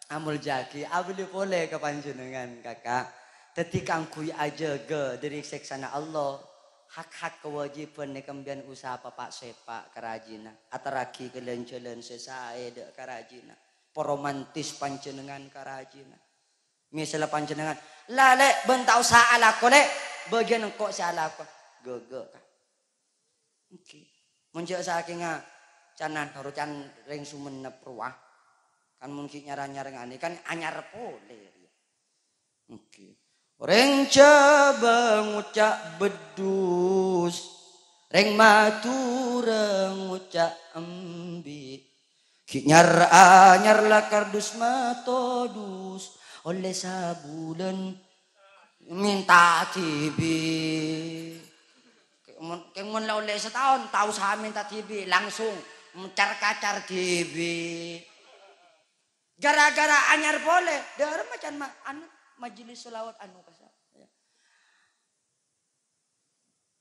amoljâ'aghi, abâli polè ka panjhennengngan, Kaka'. Dhâddhi kaangghuy ajâgâ dhâri sèksana Allah, hak-hak kawâjibhân nèka empèyan usaha papa'-sèpa' ka rajina, aterraghi ka lan-jhâlân sè saè dâ' ka rajina, paromantis panjhennengngan ka rajina. Misalla panjhennengngan, "La, Lè', bâ'na ta' osa alako, Lè', bâgiyân engko' sè alako." Ghâghâ, Ka'. Èngghi. Mon jâ' sakènga can Anur, can rèng Songennep rowa. Kan mon ghi' nyar-anyar nganè, kan anyar polè rèya. Èngghi. Orèng Jhâbâ ngoca' beddhus, rèng Madhurâ ngoca' embi'. Ghi' nyar-anyar la kardus matodus, ollè sabulân mènta dhibi'. Kè-, mon, kè-, mon la ollè sataon, ta' osa mènta dhibi', langsung car-kacar dhibi'. Gara-gara anyar polè, dâremma can ma-, anu, majelis sholawat anu kasa.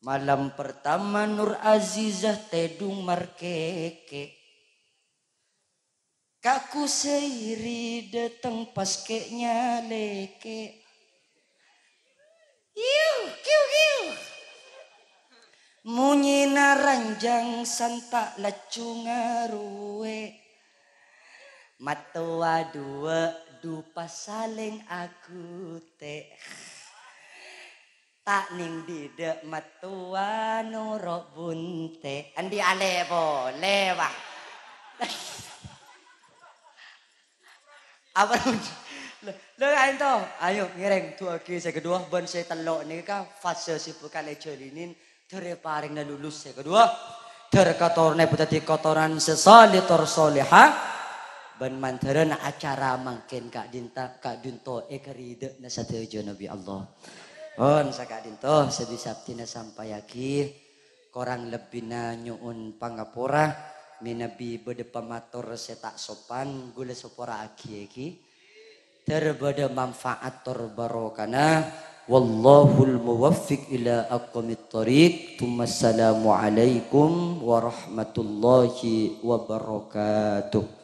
Malam pertama Nur Azizah tèdung markèkè. Ka' Kusairi dâteng pas kè' nyalèkè. Iu, kiu, kiu. Monyèna ranjang santa' lacco ngarowa. Mattowa duwâ' du pas salèng aghutè. Ta' nèng dhidhâ' mattowa noro' buntè. Andi' alè polè, wah. Apa? Lho, lho, ayo to. Ayo, ngèrèng du'aaghi sè kedua, bân sè tello' nèka fase sibuk kalè jhâlinin, dâri parèngna lulus sè kedua. Dâr katoronna èpadhâddhi katoran sè saleh tor salehah. Bân mandhârân acara mangkèn ka'dinta-, ka'dinto èkaridhâ'na sadhâjâna bi' Allah. Pon saka'dinto sè bisa abdhina sampayyaghi, korang lebbina nyo'on pangapora, mènabi bâdâ pamator sè ta' sopan, ghulâ sapora'aghi, ghi. Ter bâdâ manfaat tor barokana. Wallahul muwaffiq ila aqwamit thoriq. Tsummassalamualaikum warahmatullahi wabarakatuh.